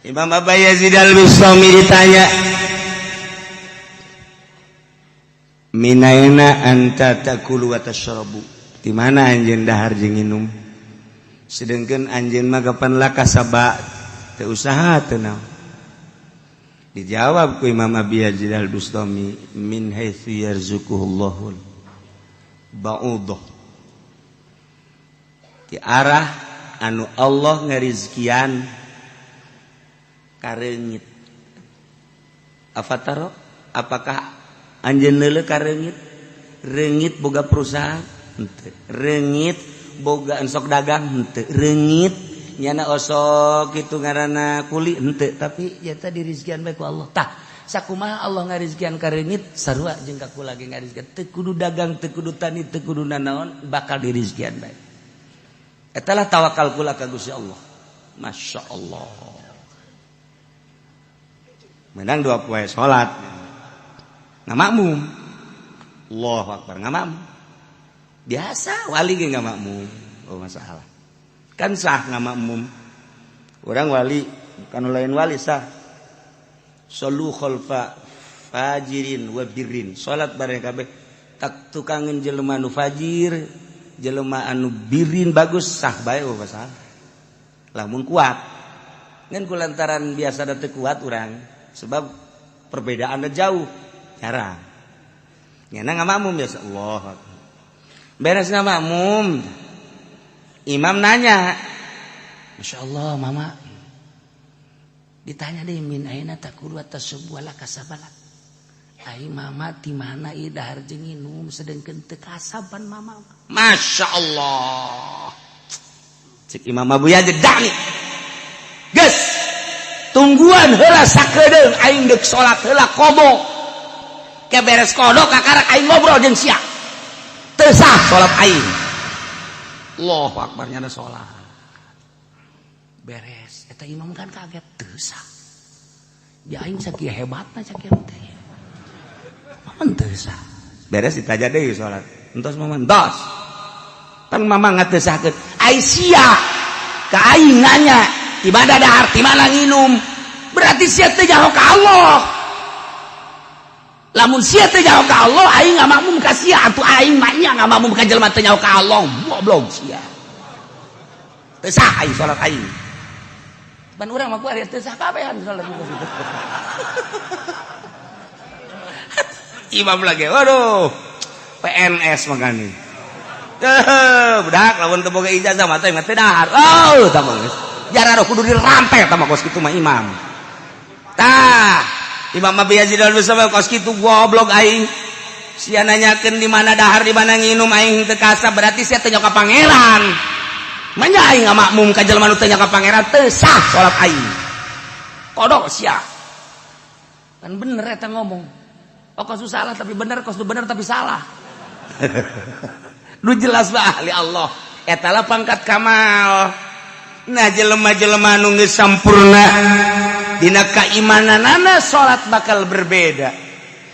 Imam Abu Yazid Al-Bustami ditanya, minaina anta takulu wa tashrabu? Di mana anjeun dahar jeung nginum? Sedengkeun anjeun mah kapan lakasaba teu usaha teu naon. Dijawab ku Imam Abi Yazid Al-Bustami, min haitsu yarzuquhullahul ba'udah. Di arah anu Allah ngarizkian kareungit. Afataro, apakah anjeun leuleuh kareungit? Reungit boga perusahaan henteu, reungit boga ensok dagang henteu, reungit nyana osok kitu ngaranna kuli henteu, tapi ya tadi rizkian bae ku Allah. Tah, sakumaha Allah ngarizkian ka reungit sarua jeung ka kula ge ngarizkian. Teu kudu dagang, teu kudu tani, teu kudu nanaon, bakal dirizkian bae. Eta lah tawakal kula ka Gusti Allah. Masya Allah. Menang dua poe salat. Ngamakmum. Allahu akbar ngamakmum. Biasa wali ge ngamakmum. Oh masalah. Kan sah ngamakmum. Orang wali kan lain wali sah. Sallu khalfa fajirin wa birrin. Salat bareng kabeh tak tukangeun jelema nu fajir, jelema anu birin bagus sah bae oh masalah. Lamun kuat. Ngan kulantaran biasa da teu kuat urang sebab perbedaannya jauh jarang. Nyana ngamakmum biasa Allah. Beres ngamakmum. Imam nanya, Masya Allah mama. Ditanya deh min aina takulu atas sebuah kasabalak. Ai mama di mana ieu dahar jeung nginum sedengkeun teu kasaban mama. Masya Allah. Cek Imam Abu Yazid dani. Geus tungguan heula sakedeung aing deuk salat heula kobo. Ke beres kodok kakarak aing ngobrol jeung sia. Teu sah salat aing. Allahu akbar nyana salat. Beres eta imam kan kaget, teu sah. Ya aing sakieu hebatna, sakieu teh. Mamang teu sah. Beres ditaja deui salat. Entos, Mamang, entos. Kan Mamang teu sahkeun. Ai sia ka aing nanya, di mana dahar, di mana nginum? Berarti sia teu nyaho ka Allah. Lamun sia teu nyaho ka Allah, aing ngamakmum ka sia atuh. Aing mah nya ngamakmum ka jelema teu nyaho ka Allah. Goblok sia. Teu sah aing salat aing. Ban urang mah ku ari teu sah kabehan salat gitu. Imam lagi, waduh, PNS makanya. Eh, budak lamun teu boga ijazah mah teh teu dahar. Oh, tah mah geus. Jararo kudu dirantai tah mah kos kitu mah imam. Tah, Imam Abi Yazid al-Bustami kos kitu, goblok aing. Sia nanyakeun di mana dahar, di mana nginum, aing teu kasah, berarti sia teu ka pangeran. Manya aing ngamakmum ka jelema nu teu ka pangeran, teu sah salat aing. Kodok sia. Kan bener eta ngomong. Oh, kos salah tapi bener, kos bener tapi salah. Nu jelas mah ahli Allah. Eta lah pangkat kamal. Nah, jelema-jelema nu geus sampurna dina keimananana, salat bakal berbeda.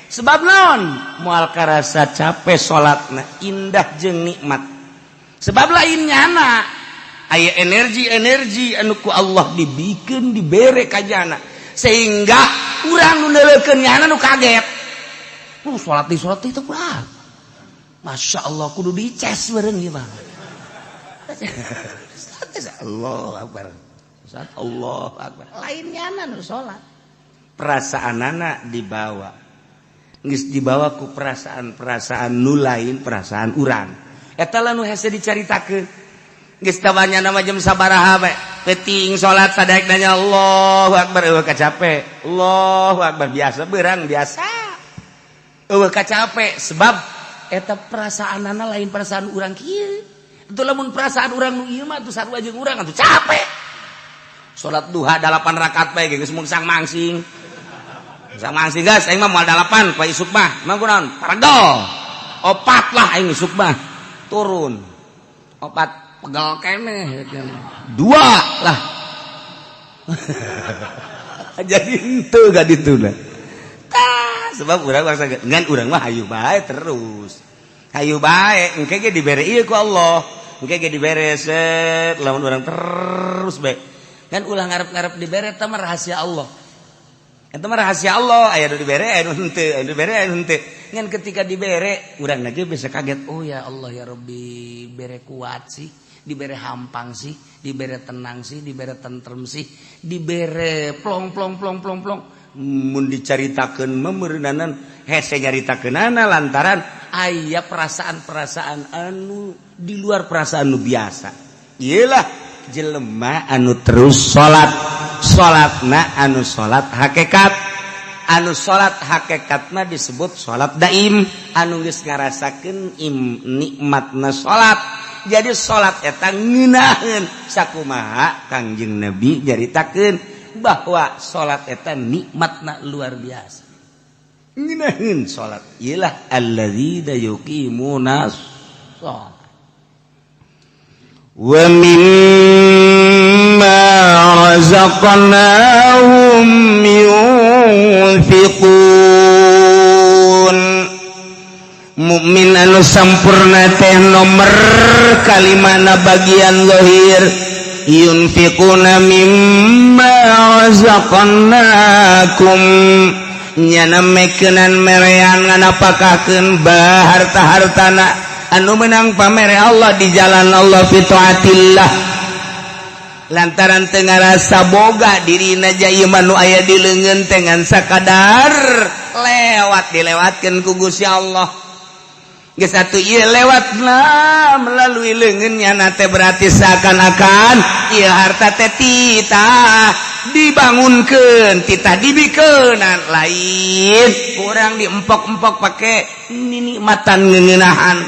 Sebab naon? Moal karasa capek salatna, indah jeung nikmat. Sebab lain nyana aya energi-energi anu ku Allah dibikeun, dibere ka jana sehingga urang nu neuleukeun nyana nu kaget. Salat di salat itu kurang. Masya Allah, kudu dices bareng ieu mah. Allah Akbar. Salat Allah Akbar. Lain nyana nu salat. Perasaanana dibawa. Geus dibawa ku perasaan-perasaan nu lain perasaan urang. Eta lah nu hese dicaritakeun. Geus tawanya nama jam sabaraha bae. Peuting salat sadaek nanya Allahu Akbar, eueuh kacape. Allahu Akbar biasa, beurang biasa. Eueuh kacape sebab eta perasaanana lain perasaan urang kieu. Itu lamun perasaan urang nu ieu mah atuh sarua jeung urang atuh capek. Salat duha 8 rakaat bae geus mungsang mangsing. Mungsang mangsing geus aing mah moal 8 poe isuk mah. Emang kunaon? Paregel. Opat lah aing isuk mah. Turun. Opat pegel keneh. Dua lah. Jadi henteu ga dituna. Tah, sebab urang bangsa ngan urang mah hayu bae terus. Hayu bae engke ge dibere ieu ku Allah. Engke ge dibere set lamun urang terus bae. Kan ulah ngarep-ngarep dibere, eta mah rahasia Allah. Eta mah rahasia Allah, aya nu dibere, aya nu henteu, aya nu dibere, aya nu henteu. Ngan ketika dibere, urang lagi bisa kaget, oh ya Allah ya Rabbi, bere kuat sih, dibere hampang sih, dibere tenang sih, dibere tentrem sih, dibere plong plong plong plong plong. Mun dicaritakeun mah meureunanan hese nyaritakeunana lantaran aya perasaan-perasaan anu di luar perasaan nu biasa. Iyalah jelema anu terus salat, salatna anu salat hakikat, anu salat hakikatna disebut salat daim, anu geus ngarasakeun im nikmatna salat. Jadi salat eta ngeunaheun sakumaha Kangjeng Nabi nyaritakeun bahwa salat eta nikmatna luar biasa. Ngeunaheun salat iyalah alladzina yuqimuna shalah. Wa mimma razaqnahum yunfiqun. Mukmin anu sampurna teh nomor kalimana bagian zahir, yunfiquna mimma razaqnakum, nyana mekeunan merean nganapakakeun harta-hartana anu menang pamere Allah di jalan Allah, fi taatillah, lantaran teu ngarasa boga dirina ja nu aya di leungeun teh ngan sakadar lewat, dilewatkeun ku Gusti Allah. Geus atuh ieu lewatna melalui leungeunnya teh berarti seakan-akan ieu harta teh titah dibangunkeun, titah dibikeunan, lain kurang diempok-empok pake nikmatan ngeuneunahan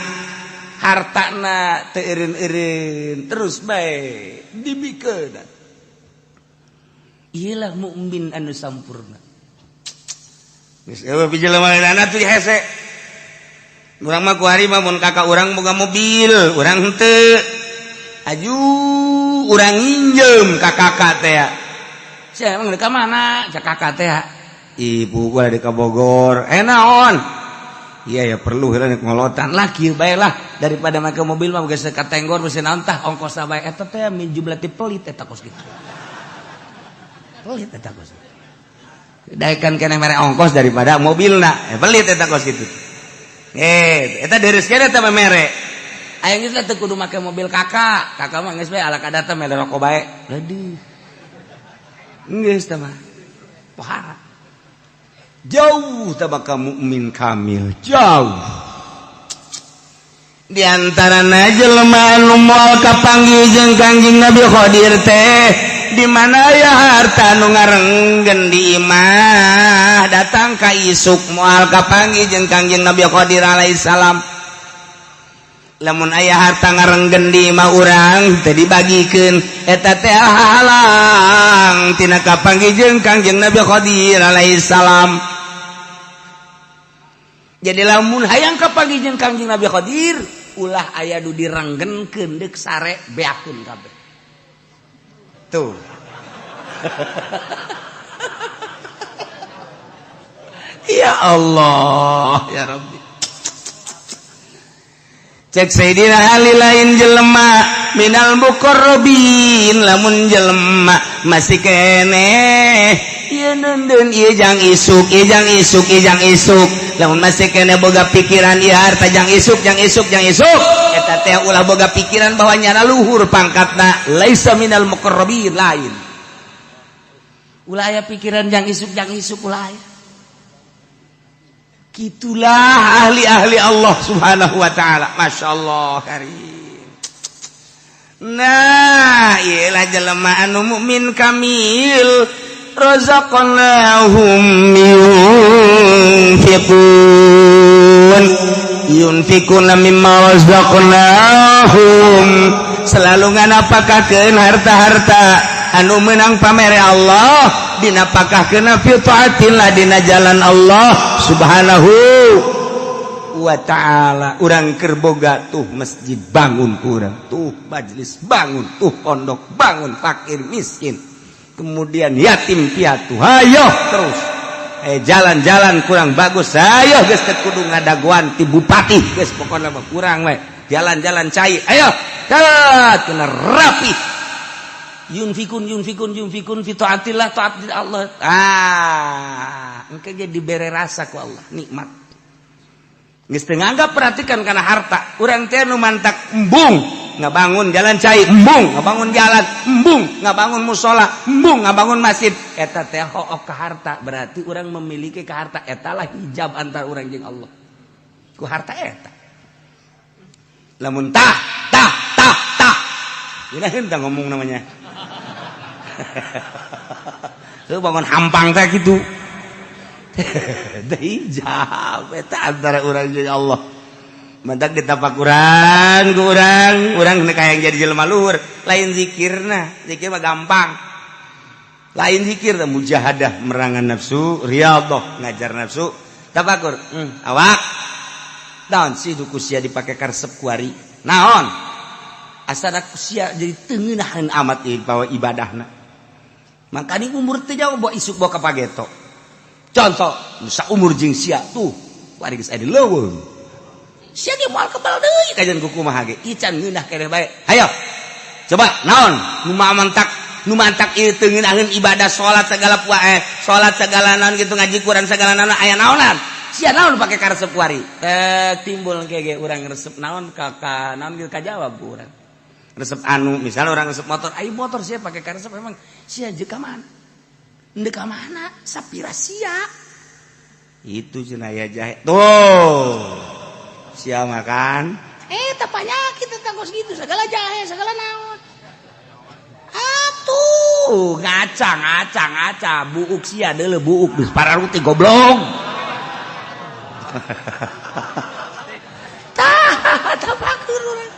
hartana teu eureun-eureun, terus bae dibikeunan. Iyalah mukmin anu sampurna. Geus eueuh jelema tuh hese. Urang mah kuari mah mun kakak urang boga mobil, urang henteu. Aju urang nginjem ka kakak teh. Sia emang ka mana? Cak kakak teh. Ibu gua di Bogor. Eh naon? Iya ya perlu heula ngolotan lah kieu bae lah daripada make mobil mah geus ka tenggor geus naon tah ongkos bae eta teh min jumlah ti pelit eta kos kitu. Pelit eta kos. Daekan keneh mere ongkos daripada mobilna. Pelit eta kos kitu. Eta deres keneh eta mere. Aya geus teu kudu make mobil kakak. Kakak mah geus bae ala kadar teh mere rokok bae. Aduh. Geus teh mah. Pohara. Jauh tabaka mukmin kamil, jauh. Di antarana jelema anu moal kapanggih jeung Kangjeng Nabi Khadir teh di mana aya harta nu ngarenggen di imah datang ka isuk moal kapanggih jeung Kangjeng Nabi Khadir alaihi salam. Lamun aya harta ngarenggen di imah urang teu dibagikeun eta teh halang tina kapanggih jeung Kangjeng Nabi Khadir alaihi salam. Jadi lamun hayang kapanggih jeung Kangjeng Nabi Khadir ulah aya nu direnggenkeun deuk sare beakeun kabeh. Tuh. Ya Allah, ya Rabbi. Cek Sayyidina Ali lain jelema minal muqarrabin lamun jelema masih keneh ieu neundeun ieu jang isuk ieu jang isuk ieu jang isuk lamun masih keneh boga pikiran ieu harta jang isuk jang isuk jang isuk eta teh ulah boga pikiran bahwa nyana luhur pangkatna laisa minal muqarrabin lain ulah aya pikiran jang isuk ulah aya. Itulah ahli-ahli Allah Subhanahu wa ta'ala. Masya Allah karim. Nah, iyalah jelema anu mukmin kamil razaqnahum yunfiqun yunfiquna mimma razaqnahum selalu nganapakakeun harta-harta anu menang pamere Allah dinapakahkeun fi taatillah dina jalan Allah Subhanahu wa ta'ala. Urang keur boga tuh masjid bangun ku urang, tuh majelis bangun, tuh pondok bangun, fakir miskin, kemudian yatim piatu, hayo terus. Jalan-jalan kurang bagus, ayo geus teu kudu ngadagoan ti bupati, geus pokona mah kurang we. Jalan-jalan cai, ayo kena rapi. Yunfikun yunfikun yunfikun fi taatillah taat Allah. Ah, engke ge dibere rasa ku Allah nikmat. Geus teu nganggap perhatikan kana harta. Urang teh nu mantak embung ngabangun jalan cai, embung ngabangun jalan, embung ngabangun musala, embung ngabangun masjid. Eta teh hook ka harta, berarti urang memiliki ka harta. Eta lah hijab antar urang jeung Allah. Ku harta eta. Lamun tah tah tah tah. Geuna henteu ngomong namanya. Tuh bangun hampang teh gitu. Hijab eta antara urang jeung Allah. Mantak ditapakuran ku urang, urang hayang jadi jelema luhur, lain zikirna, zikir mah gampang. Lain zikir teh mujahadah merangan nafsu, riyadhah ngajar nafsu, tafakur. Awak. Naon sih duku sia dipake karesep kuari? Naon? Asana sia jadi teu ngeunaheun amat ieu bawa ibadahna. Makanya umur teh jauh bawa isuk bawa ka pageto. Contoh, nusa umur jeung sia tuh, kuari geus aya di leuweung. Sia ge moal kebal deui kajian ku kumaha ge. Ican ngeunah keneh bae. Hayo. Coba naon nu mantak ieu teu ngeunaheun ibadah salat segala salat segala naon gitu ngaji Quran segala naon aya naonan. Sia naon pake karesep kuari. Teh timbul ge urang resep naon ka naon ge kajawab ku urang. Resep anu misalnya orang resep motor, ayo motor sia pakai karesep emang sia jeung ka mana? Ndek ka mana? Sapira sia. Itu cenah aya jahe. Tuh. Sia makan. Teh penyakit teh kos gitu segala jahe segala naon. Atuh, ngaca ngaca ngaca buuk sia deuleu buuk geus pararuti goblok. Tah, tapakur urang.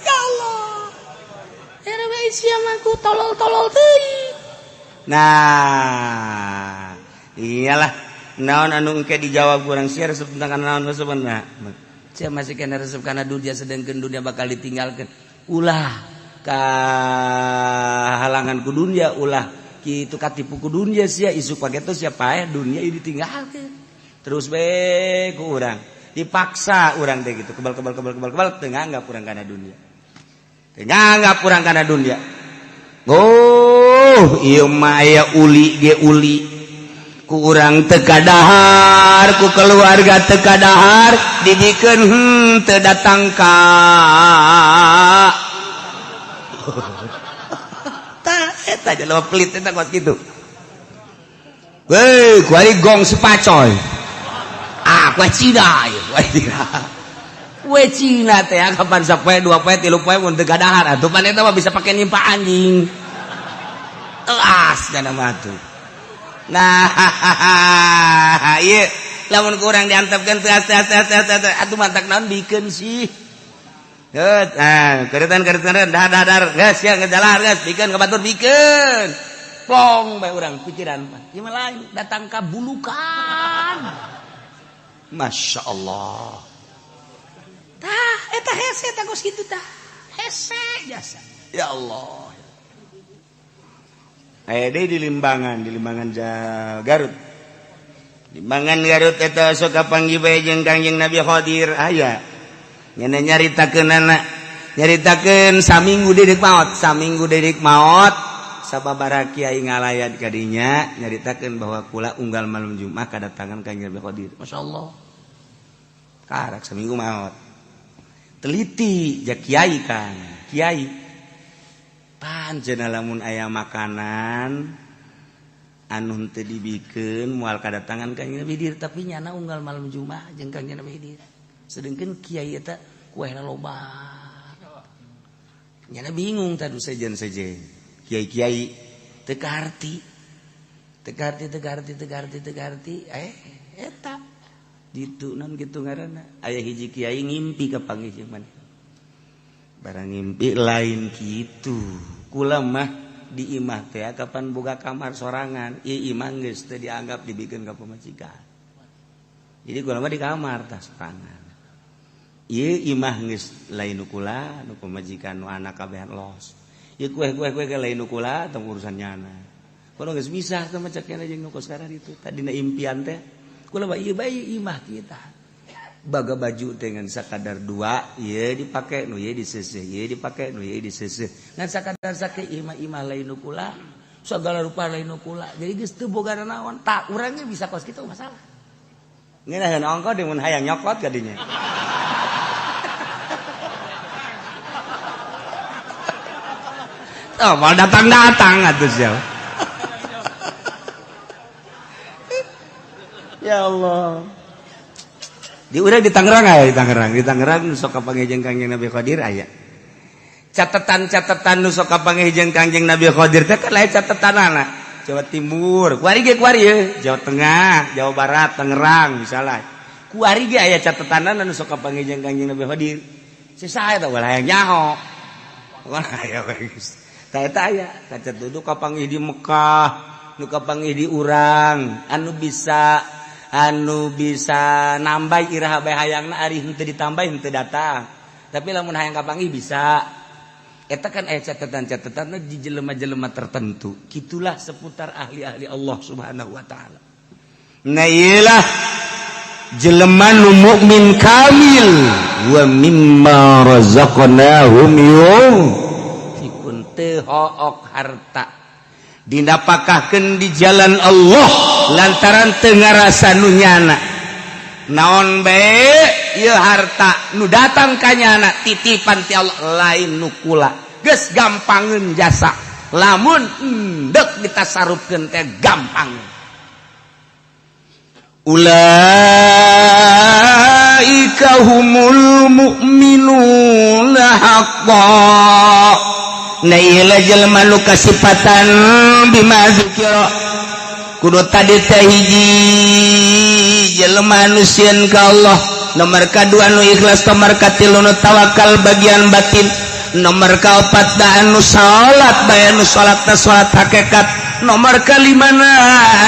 Ya Allah. Sia mah ku tolol-tolol teuing. Nah, iyalah naon anu engke dijawab kurang sia resep tentang naon resepna. Sia masih kena resep kana dunia sedangkeun dunia bakal ditinggalkeun. Ulah Kahalangan ku dunia ulah kitu katipu ku dunia sia isuk pageto sia paeh dunia ieu ditinggalkeun. Terus bae ku urang dipaksa urang teh gitu kebal kebal kebal kebal kebal teu nganggap urang kana dunia. Teu nganggap urang kana dunia. Oh, ieu mah aya uli ge uli. Ku urang teu kadahar, ku keluarga teu kadahar, dibikeun teu datang ka. Tah eta jelema pelit eta kos kitu. Weh, kuari gong sepacoy. Ah, kuari Cina ieu, kuari Cina. Kue Cina teh kapan sapoe dua poe tilu poe mun teu gadahar atuh pan eta mah bisa pake nimpa anjing. Telas dana mah tuh. Nah, ieu lamun ku urang diantepkeun teas teas teas teas atuh mantak naon bikeun sih. Geus, nah, keretan-keretan dar dar dar geus sia ngejalan geus bikeun ka batur bikeun. Plong bae urang pikiran mah. Ieu mah lain datang ka bulukan. Masya Allah. Tah, eta hese tah kos kitu tah. Hese jasa. Ya Allah. Aya deui di Limbangan Garut. Limbangan Garut eta sok kapanggih bae jeung Kangjeng Nabi Khadir aya. Nyana nyaritakeunana, nyaritakeun saminggu deui maot, saminggu deui maot sababaraha kiai ngalayat ka dinya nyaritakeun bahwa kula unggal malam Jumat kadatangan Kangjeng Nabi Khadir. Masyaallah. Karak saminggu maot. Teliti ja kiai kan kiai pancen lamun aya makanan anu henteu dibikeun moal kadatangan Kangjeng Nabi Khidir tapi nyana unggal malam Jumat jeung Kangjeng Nabi Khidir sedengkeun kiai eta kuehna loba nyana bingung tadu sejen-sejen kiai-kiai teu kaharti teu kaharti teu kaharti teu kaharti teu kaharti eta ditu non gitu ngaranna aya hiji kiai ngimpi ka panggih jeung maneh barang ngimpi lain kitu kula mah di imah teh kapan boga kamar sorangan ieu imah geus teu dianggap dibikeun ka pamajikan jadi kula mah di kamar tah sorangan ieu imah geus lain nu kula nu pamajikan nu anak kabehan los ieu kue-kue ge lain nu kula tong urusan nyana kula geus misah teh mah cek jeung nu kos sekarang itu tadina impian teh kula mah ieu bae imah kita baga baju dengan sakadar dua ieu dipake nu ieu diseuseuh ieu dipake nu ieu diseuseuh ngan sakadar sake imah-imah lain nu kula sagala rupa lain nu kula jadi geus teu boga naon tak urangnya bisa kos kitu masalah ngeunaheun ongko deui mun hayang nyokot ka dinya. Oh, mal datang-datang atuh sia. Ya Allah. Di urang di Tangerang aya di Tangerang, di Tangerang nu sok kapanggih jeung Kangjeng Nabi Khadir aya. Catatan-catatan nu sok kapanggih jeung Kangjeng Nabi Khadir teh kan lain catatanana. Jawa Timur, kuari ge kuari ye, Jawa Tengah, Jawa Barat, Tangerang misalnya. Kuari ge aya catatanana nu sok kapanggih jeung Kangjeng Nabi Khadir. Sisa eta ulah hayang nyaho. Ulah aya geus. Tah eta aya, kacat duduk kapanggih di Mekah, nu kapanggih di urang, anu bisa nambah iraha bae hayangna ari henteu ditambah henteu datang. Tapi lamun hayang kapanggih bisa. Eta kan aya catatan-catatanna di jelema-jelema tertentu. Kitulah seputar ahli-ahli Allah Subhanahu wa taala. Nah iyalah jelema nu mukmin kamil wa mimma razaqnahum yunfikun teu hook harta dinapakahkeun di jalan Allah lantaran teu ngarasa nu nyana naon bae ieu harta nu datang ka nyana titipan ti Allah lain nu kula geus gampangeun jasa lamun endek ditasarufkeun teh gampang. Ulaika humul mu'minuna haqqan. Nah ieu jelema nu kasipatan bima dzukira kudu tadi teh hiji jelema nu sieun ka Allah, nomor kadua nu ikhlas, nomor katilu nu tawakal bagian batin, nomor kaopat da anu salat bae anu salatna salat hakikat, nomor kalimana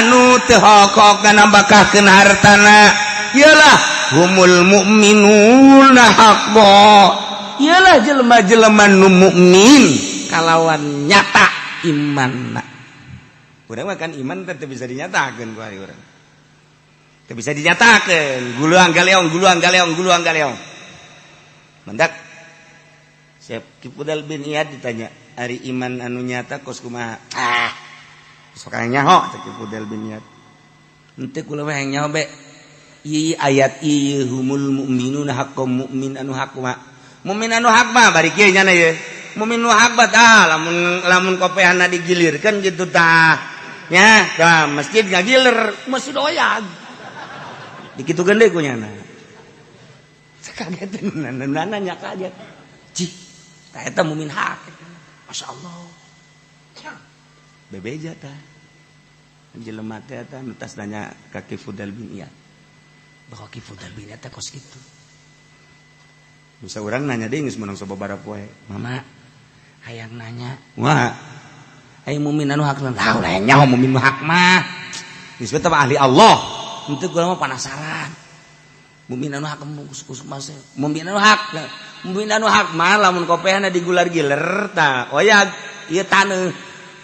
anu teu hokok nambahkeun hartana. Iyalah humul mu'minuna haqqan. Iyalah jelema-jelema nu mukmin kalawan nyata imanna. Urang mah kan iman teh bisa dinyatakeun ku ari urang. Teu bisa dinyatakeun, guluang galeong guluang galeong guluang galeong. Mendak Syekh Fudal bin Iyad ditanya, ari iman anu nyata kos kumaha? Ah, sok nyaho cek Fudal bin Iyad. Henteu kula mah hayang nyaho be. Ieu ayat ieu humul mu'minuna haqqan mukmin anu hak mah. Mukmin anu hak mah bari kieu nyana ieu. Mukmin nu hak mah tah lamun lamun kopehana digilirkeun kitu tah. Nya, tah masjid ngagiler, masjid oyag. Dikitukeun deui ku nyana. Kaget nanya kaget. Cih, tah eta mukmin hak. Masya Allah. Bebeja tah. Jelema teh eta nu tas nanya ka Ki Fudal bin Iyad. Bahwa Ki Fudal bin Iyad teh kos kitu. Bisa urang nanya deui geus meunang sababaraha poe. Mama, hayang nanya. Wah. Hayang mukmin anu hak lah ulah nyaho mukmin nu hak mah. Geus teh ahli Allah. Henteu kula mah penasaran. Mukmin anu hak kus mas mukmin anu hak mukmin anu hak mah lamun kopehna digular-giler tah oyag ieu taneuh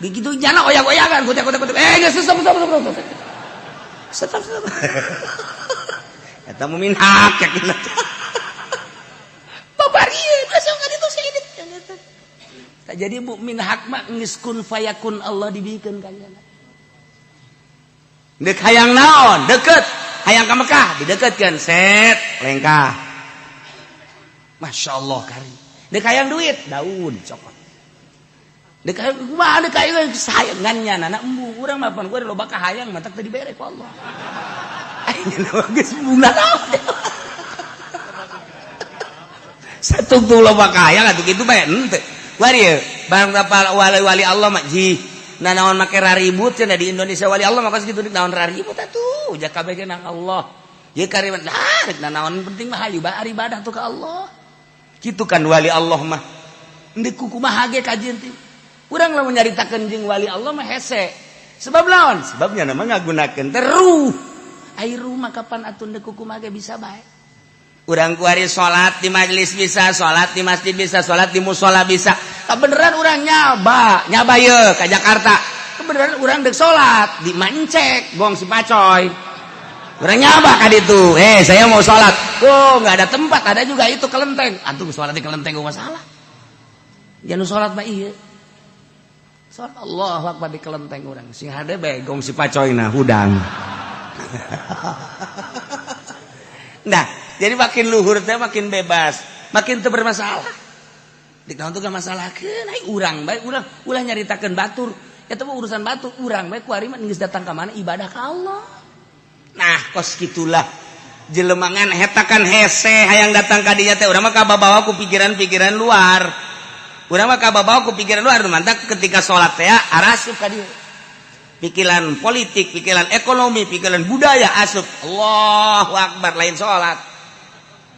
begitu jana oyag-oyagan kutek-kutek eh geus stop stop stop stop stop eta mukmin hak yakin babari ieu ka ditu saidit tah jadi mukmin hak mah geus kun fayakun Allah dibikeun ka nyana deuk hayang naon deket hayang ka Mekah dideketkeun set lengkah Masya Allah kari dek hayang duit daun cokot dek hayang kumaha dek hayang sayangan nya nana embung urang mah pan gua loba kahayang matak teu dibere ku Allah aing geus bunga naon satungtung loba kahayang atuh kitu bae henteu kuari ieu barang wali-wali Allah mah jih nah naon make raribut cenah di Indonesia wali Allah mah kitu naon raribut atuh ja kabeh ge nang Allah ye kariman lah rek naon penting mah hayu bae ibadah tuh ka Allah kitu kan wali Allah mah deuk kumaha ge kajian teh urang lamun nyaritakeun jeung wali Allah mah hese sebab naon sebabnya nama ngagunakeun teh ruh ai ruh mah kapan atuh deuk kumaha ge bisa bae urang kuari salat di majelis bisa salat di masjid bisa salat di mushola bisa kebeneran urang nyaba nyaba ye ka Jakarta kebeneran urang deuk salat di mancek gong si pacoy urang nyaba ka ditu saya mau salat oh enggak ada tempat ada juga itu kelenteng antum salat di kelenteng gua masalah jangan salat mah ieu salat Allahu akbar di kelenteng urang sing hade bae gong si pacoyna hudang. Nah jadi makin luhur teh makin bebas, makin teu bermasalah. Di naon teh masalahkeun ai urang bae urang ulah nyaritakeun batur. Eta mah urusan batur, urang bae kuari mah geus datang ka mana ibadah ka Allah. Nah, kos kitulah jelemangan hetakan hese hayang datang ka dinya teh urang mah kababawa ku pikiran-pikiran luar. Urang mah kababawa ku pikiran luar mantak ketika salat teh arasup ka dieu. Pikiran politik, pikiran ekonomi, pikiran budaya asup. Allahu akbar lain salat.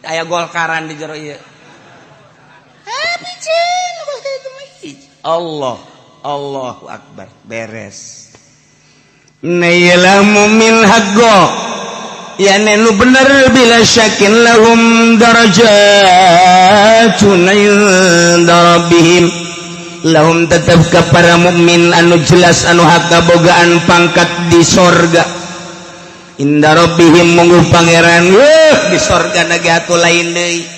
Aya golkaran di jero ieu. Piceun itu mah. Allah, Allahu akbar, beres. Nailamu min haqqo. Ya nu bener bila syakin lahum darajatun inda rabbihim. Lahum tetep ka para mukmin anu jelas anu hak kabogaan pangkat di sorga. Inda rabbihim mungguh pangeran di sorga nage atuh lain deui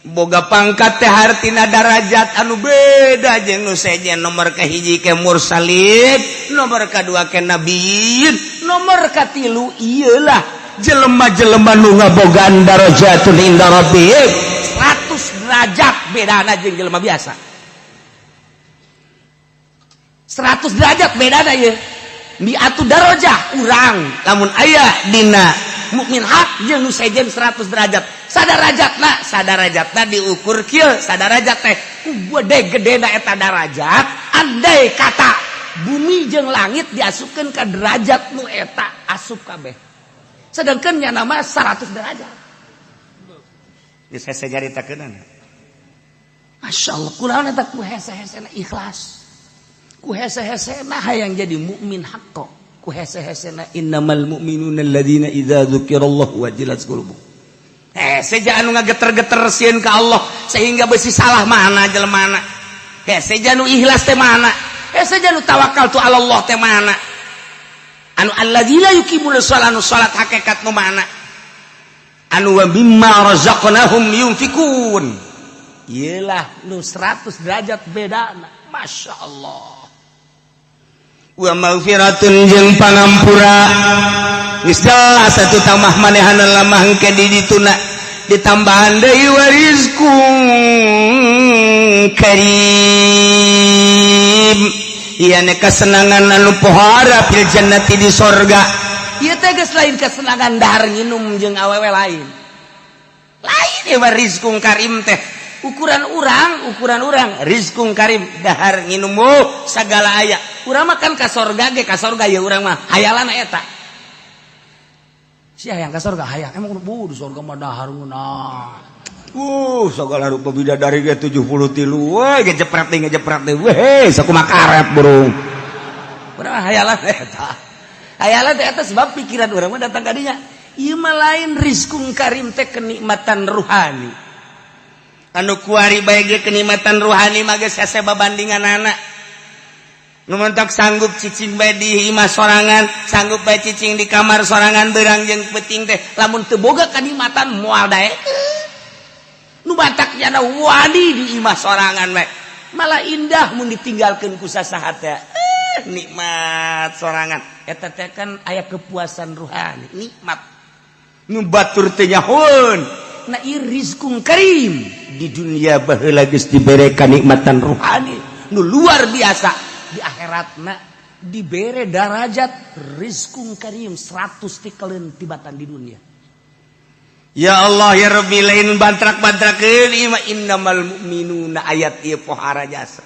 boga pangkat teh hartina darajat anu beda jeung nu sejen nomor kahiji ke mursalin nomor kadua ke nabiyin nomor katilu ieulah jelema-jelema nu ngabogaan darajatun inda rabbihim 100 derajat bedana jeung jelema biasa 100 derajat bedana ieu mi'atu darajah urang lamun aya dina mukmin hak jeung nu sejen 100 derajat sadarajatna sadarajatna diukur kieu sadarajat teh ku gede-gedena eta darajat andai kata bumi jeung langit diasupkeun ka derajat nu eta asup kabeh sedangkan nya nama 100 derajat geus hese nyaritakeunana masyaallah kulaon eta ku hese-hesena ikhlas ku hese-hesena hayang jadi mukmin haqqo ku hese-hesena innamal mu'minuna alladzina idza dzukirallahu wajilat qulubuhum. Hese ja anu ngageter-geter sieun ka Allah sehingga besi salah mana jelemana. Hese ja nu ikhlas teh mana? Hese ja nu tawakal tu Allah teh mana? Anu alladzina yuqimuna shalah anu salat hakikat nu mana? Anu wa mimma razaqnahum yunfikun. Iyalah nu 100 derajat bedana. Masya Allah. Wa maghfiratun jeung pangampura. Geus jelas atuh tambah manehana lamah engke di dituna ditambahan deui wa rizqun karim. Ieu kesenangan anu pohara fil jannati di sorga. Ieu teh geus lain kesenangan dahar nginum jeung awewe lain. Lain ieu mah rizqun karim teh. Ukuran urang rizqun karim dahar nginum oh, sagala aya. Urang mah kan ka sorga ge ka sorga ya urang mah hayalan eta. Sia hayang ka sorga hayang emang bu di sorga mah dahar ngeunah. Segala rupa bidadari ge 73 weh ngejepret deui weh sakumaha karet burung. Urang mah hayalan eta. Hayalan teh eta sebab pikiran urang mah datang ka dinya. Ieu mah lain rizqun karim teh kenikmatan ruhani. Anu kuari bae ge kenikmatan ruhani mah geus hese babandinganana. Nu mentok sanggup cicing bae di imah sorangan, sanggup bae cicing di kamar sorangan beurang jeung peuting teh lamun teu boga kanikmatan moal daekeun. Nu batak nyana wani di imah sorangan bae. Malah indah mun ditinggalkeun ku sasaha teh. Nikmat sorangan. Eta teh kan aya kepuasan ruhani, nikmat. Nu batur teh nyahoeun. Nah ieu rizqun karim di dunia baheula geus dibere kanikmatan ruhani nu luar biasa. Di akhiratna dibere darajat rizqun karim 100 tikaleun tibatan di dunia. Ya Allah ya Rabbi lain bantrak-bantrakeun ieu mah innamal mu'minuna ayat ieu pohara jasa.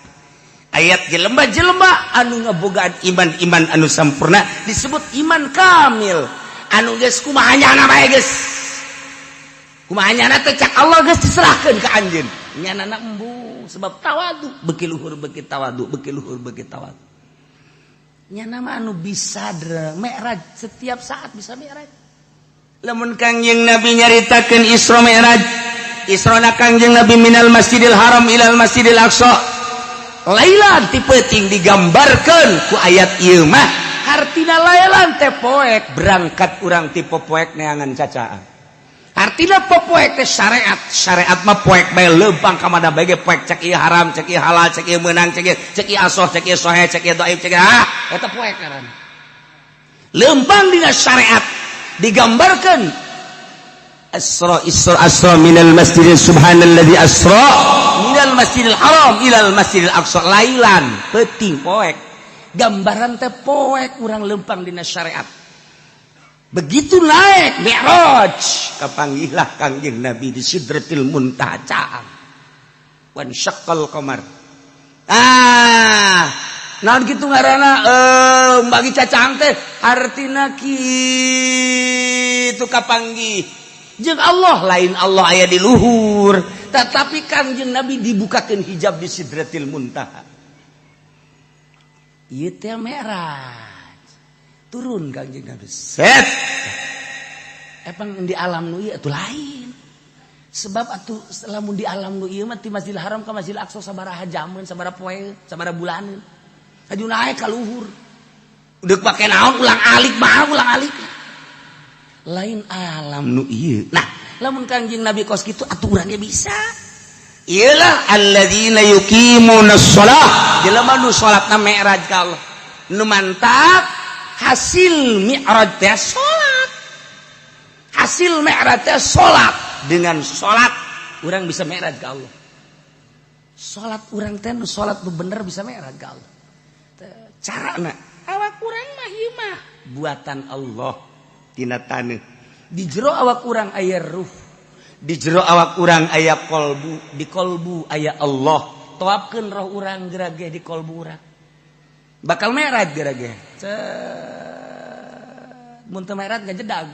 Ayat jelema-jelema anu ngabogaan iman-iman anu sampurna disebut iman kamil. Anu geus kumaha nyana bae geus. Kumaha nyana teh cak Allah geus diserahkeun ka anjeun. Nyanana embung sebab tawadu beuki luhur beuki tawadu beuki luhur beuki tawadu. Nyana mah anu bisa mi'raj setiap saat bisa mi'raj. Lamun Kangjeng Nabi nyaritakeun Isra Mi'raj, Isra na Kangjeng Nabi minal Masjidil Haram ilal Masjidil Aqsa. Lailan ti peuting digambarkeun ku ayat ieu mah hartina lailan teh poek berangkat urang ti poek neangan cacaan. Artina poek teh syariat, syariat mah poek bae leumpang ka mana bae ge poek cek ieu haram, cek ieu halal, cek ieu meunang, cek ieu asoh, cek ieu soheh, cek ieu dhaif, cek ieu ah eta poek ngaranna. Leumpang dina syariat digambarkeun Asra Isra Asra minal Masjidil Subhanalladzi asra minal Masjidil Haram ilal Masjidil Aqsa lailan peuting poek. Gambaran teh poek urang leumpang dina syariat. Begitu naik Mi'raj kapanggihlah Kangjeng Nabi di Sidratil Muntaha caang. Wan syaqqal qamar. Ah, naon kitu ngaranna bagi cacaang teh artina kitu kapanggih jeung Allah lain Allah aya di luhur tetapi Kangjeng Nabi dibukakeun hijab di Sidratil Muntaha. Ieu teh Mi'raj. Turun Kangjeng Nabi set. Epang di alam nu ieu atuh lain. Sebab atuh lamun di alam nu ieu mah ti Masjidil Haram ka Masjidil Aqsa sabaraha jameun, sabaraha poe, sabaraha bulaneun. Aju naik ka luhur. Deuk pake naon ulang alik mah ulang alik. Lain alam nu ieu. Nah, lamun Kangjeng Nabi kos kitu atuh urang ge bisa. Iyalah alladzina yuqimuna shalah. Jelema nu salatna mi'raj ka Allah. Nu mantap hasil mi'raj teh salat. Hasil mi'raj teh salat. Dengan salat urang bisa mi'raj ka Allah. Salat urang teh nu salat nu bener bisa mi'raj ka Allah. Carana awak urang mah ieu mah buatan Allah tina taneuh. Di jero awak urang aya ruh, di jero awak urang aya kolbu, di kolbu aya Allah. Toapkeun roh urang gerage di kolbu urang. Bakal mi'raj gerage. Mun teu mi'raj ngajedag.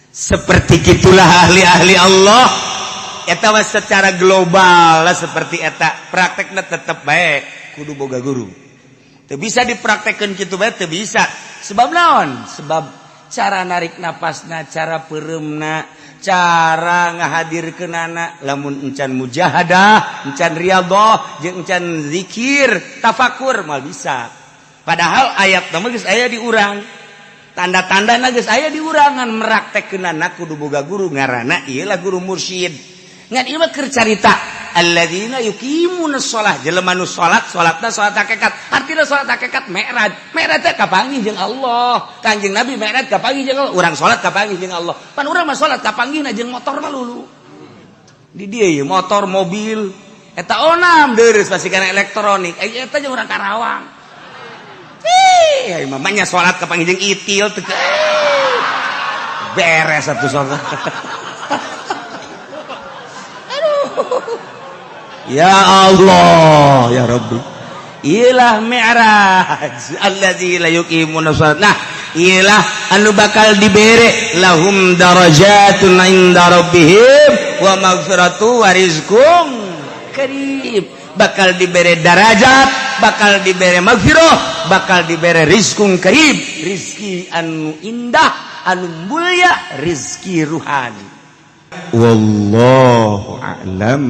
Seperti gitulah ahli-ahli Allah. Eta mah secara global lah seperti eta. Praktekna tetep bae kudu boga guru. Teu bisa dipraktekkeun kitu bae teu bisa. Sebab naon? Sebab cara narik napasna, cara peureumna, cara ngahadirkeunana, lamun encan mujahadah, encan riyadhah, jeung encan zikir, tafakur moal bisa. Padahal ayat mah geus aya di urang. Tanda-tanda geus aya di urangan, meraktekkeunana kudu boga guru, ngaranna ieu lah guru mursyid. Ngan ieu mah keur carita alladzina yuqimuna shalah, jelema nu salat, salatna salat hakikat. Artina salat hakikat mi'raj. Mi'raj teh kapanggih jeung Allah. Kanjeng Nabi mi'raj kapanggih jeung Allah. Urang salat kapanggih jeung Allah. Pan urang mah salat kapanggihna jeung motor mah lulu. Di dieu ieu motor, mobil, eta onam deureuh pasti kana elektronik. Eta jeung urang Karawang. Ih, mamanya salat kapanggih jeung itil teu beres atuh salat. Aduh. Ya Allah, ya Rabbi. Ilah mi'raj allazi la yuqimuna shalat. Nah, ilah anu bakal dibere lahum darajatun inda rabbihim wa maghfiratu wa rizqum karim. Bakal dibere darajat, bakal dibere maghfirah, bakal dibere rizqum karim, rizki anu indah, anu mulia, rizki ruhani. Wallahu a'lam.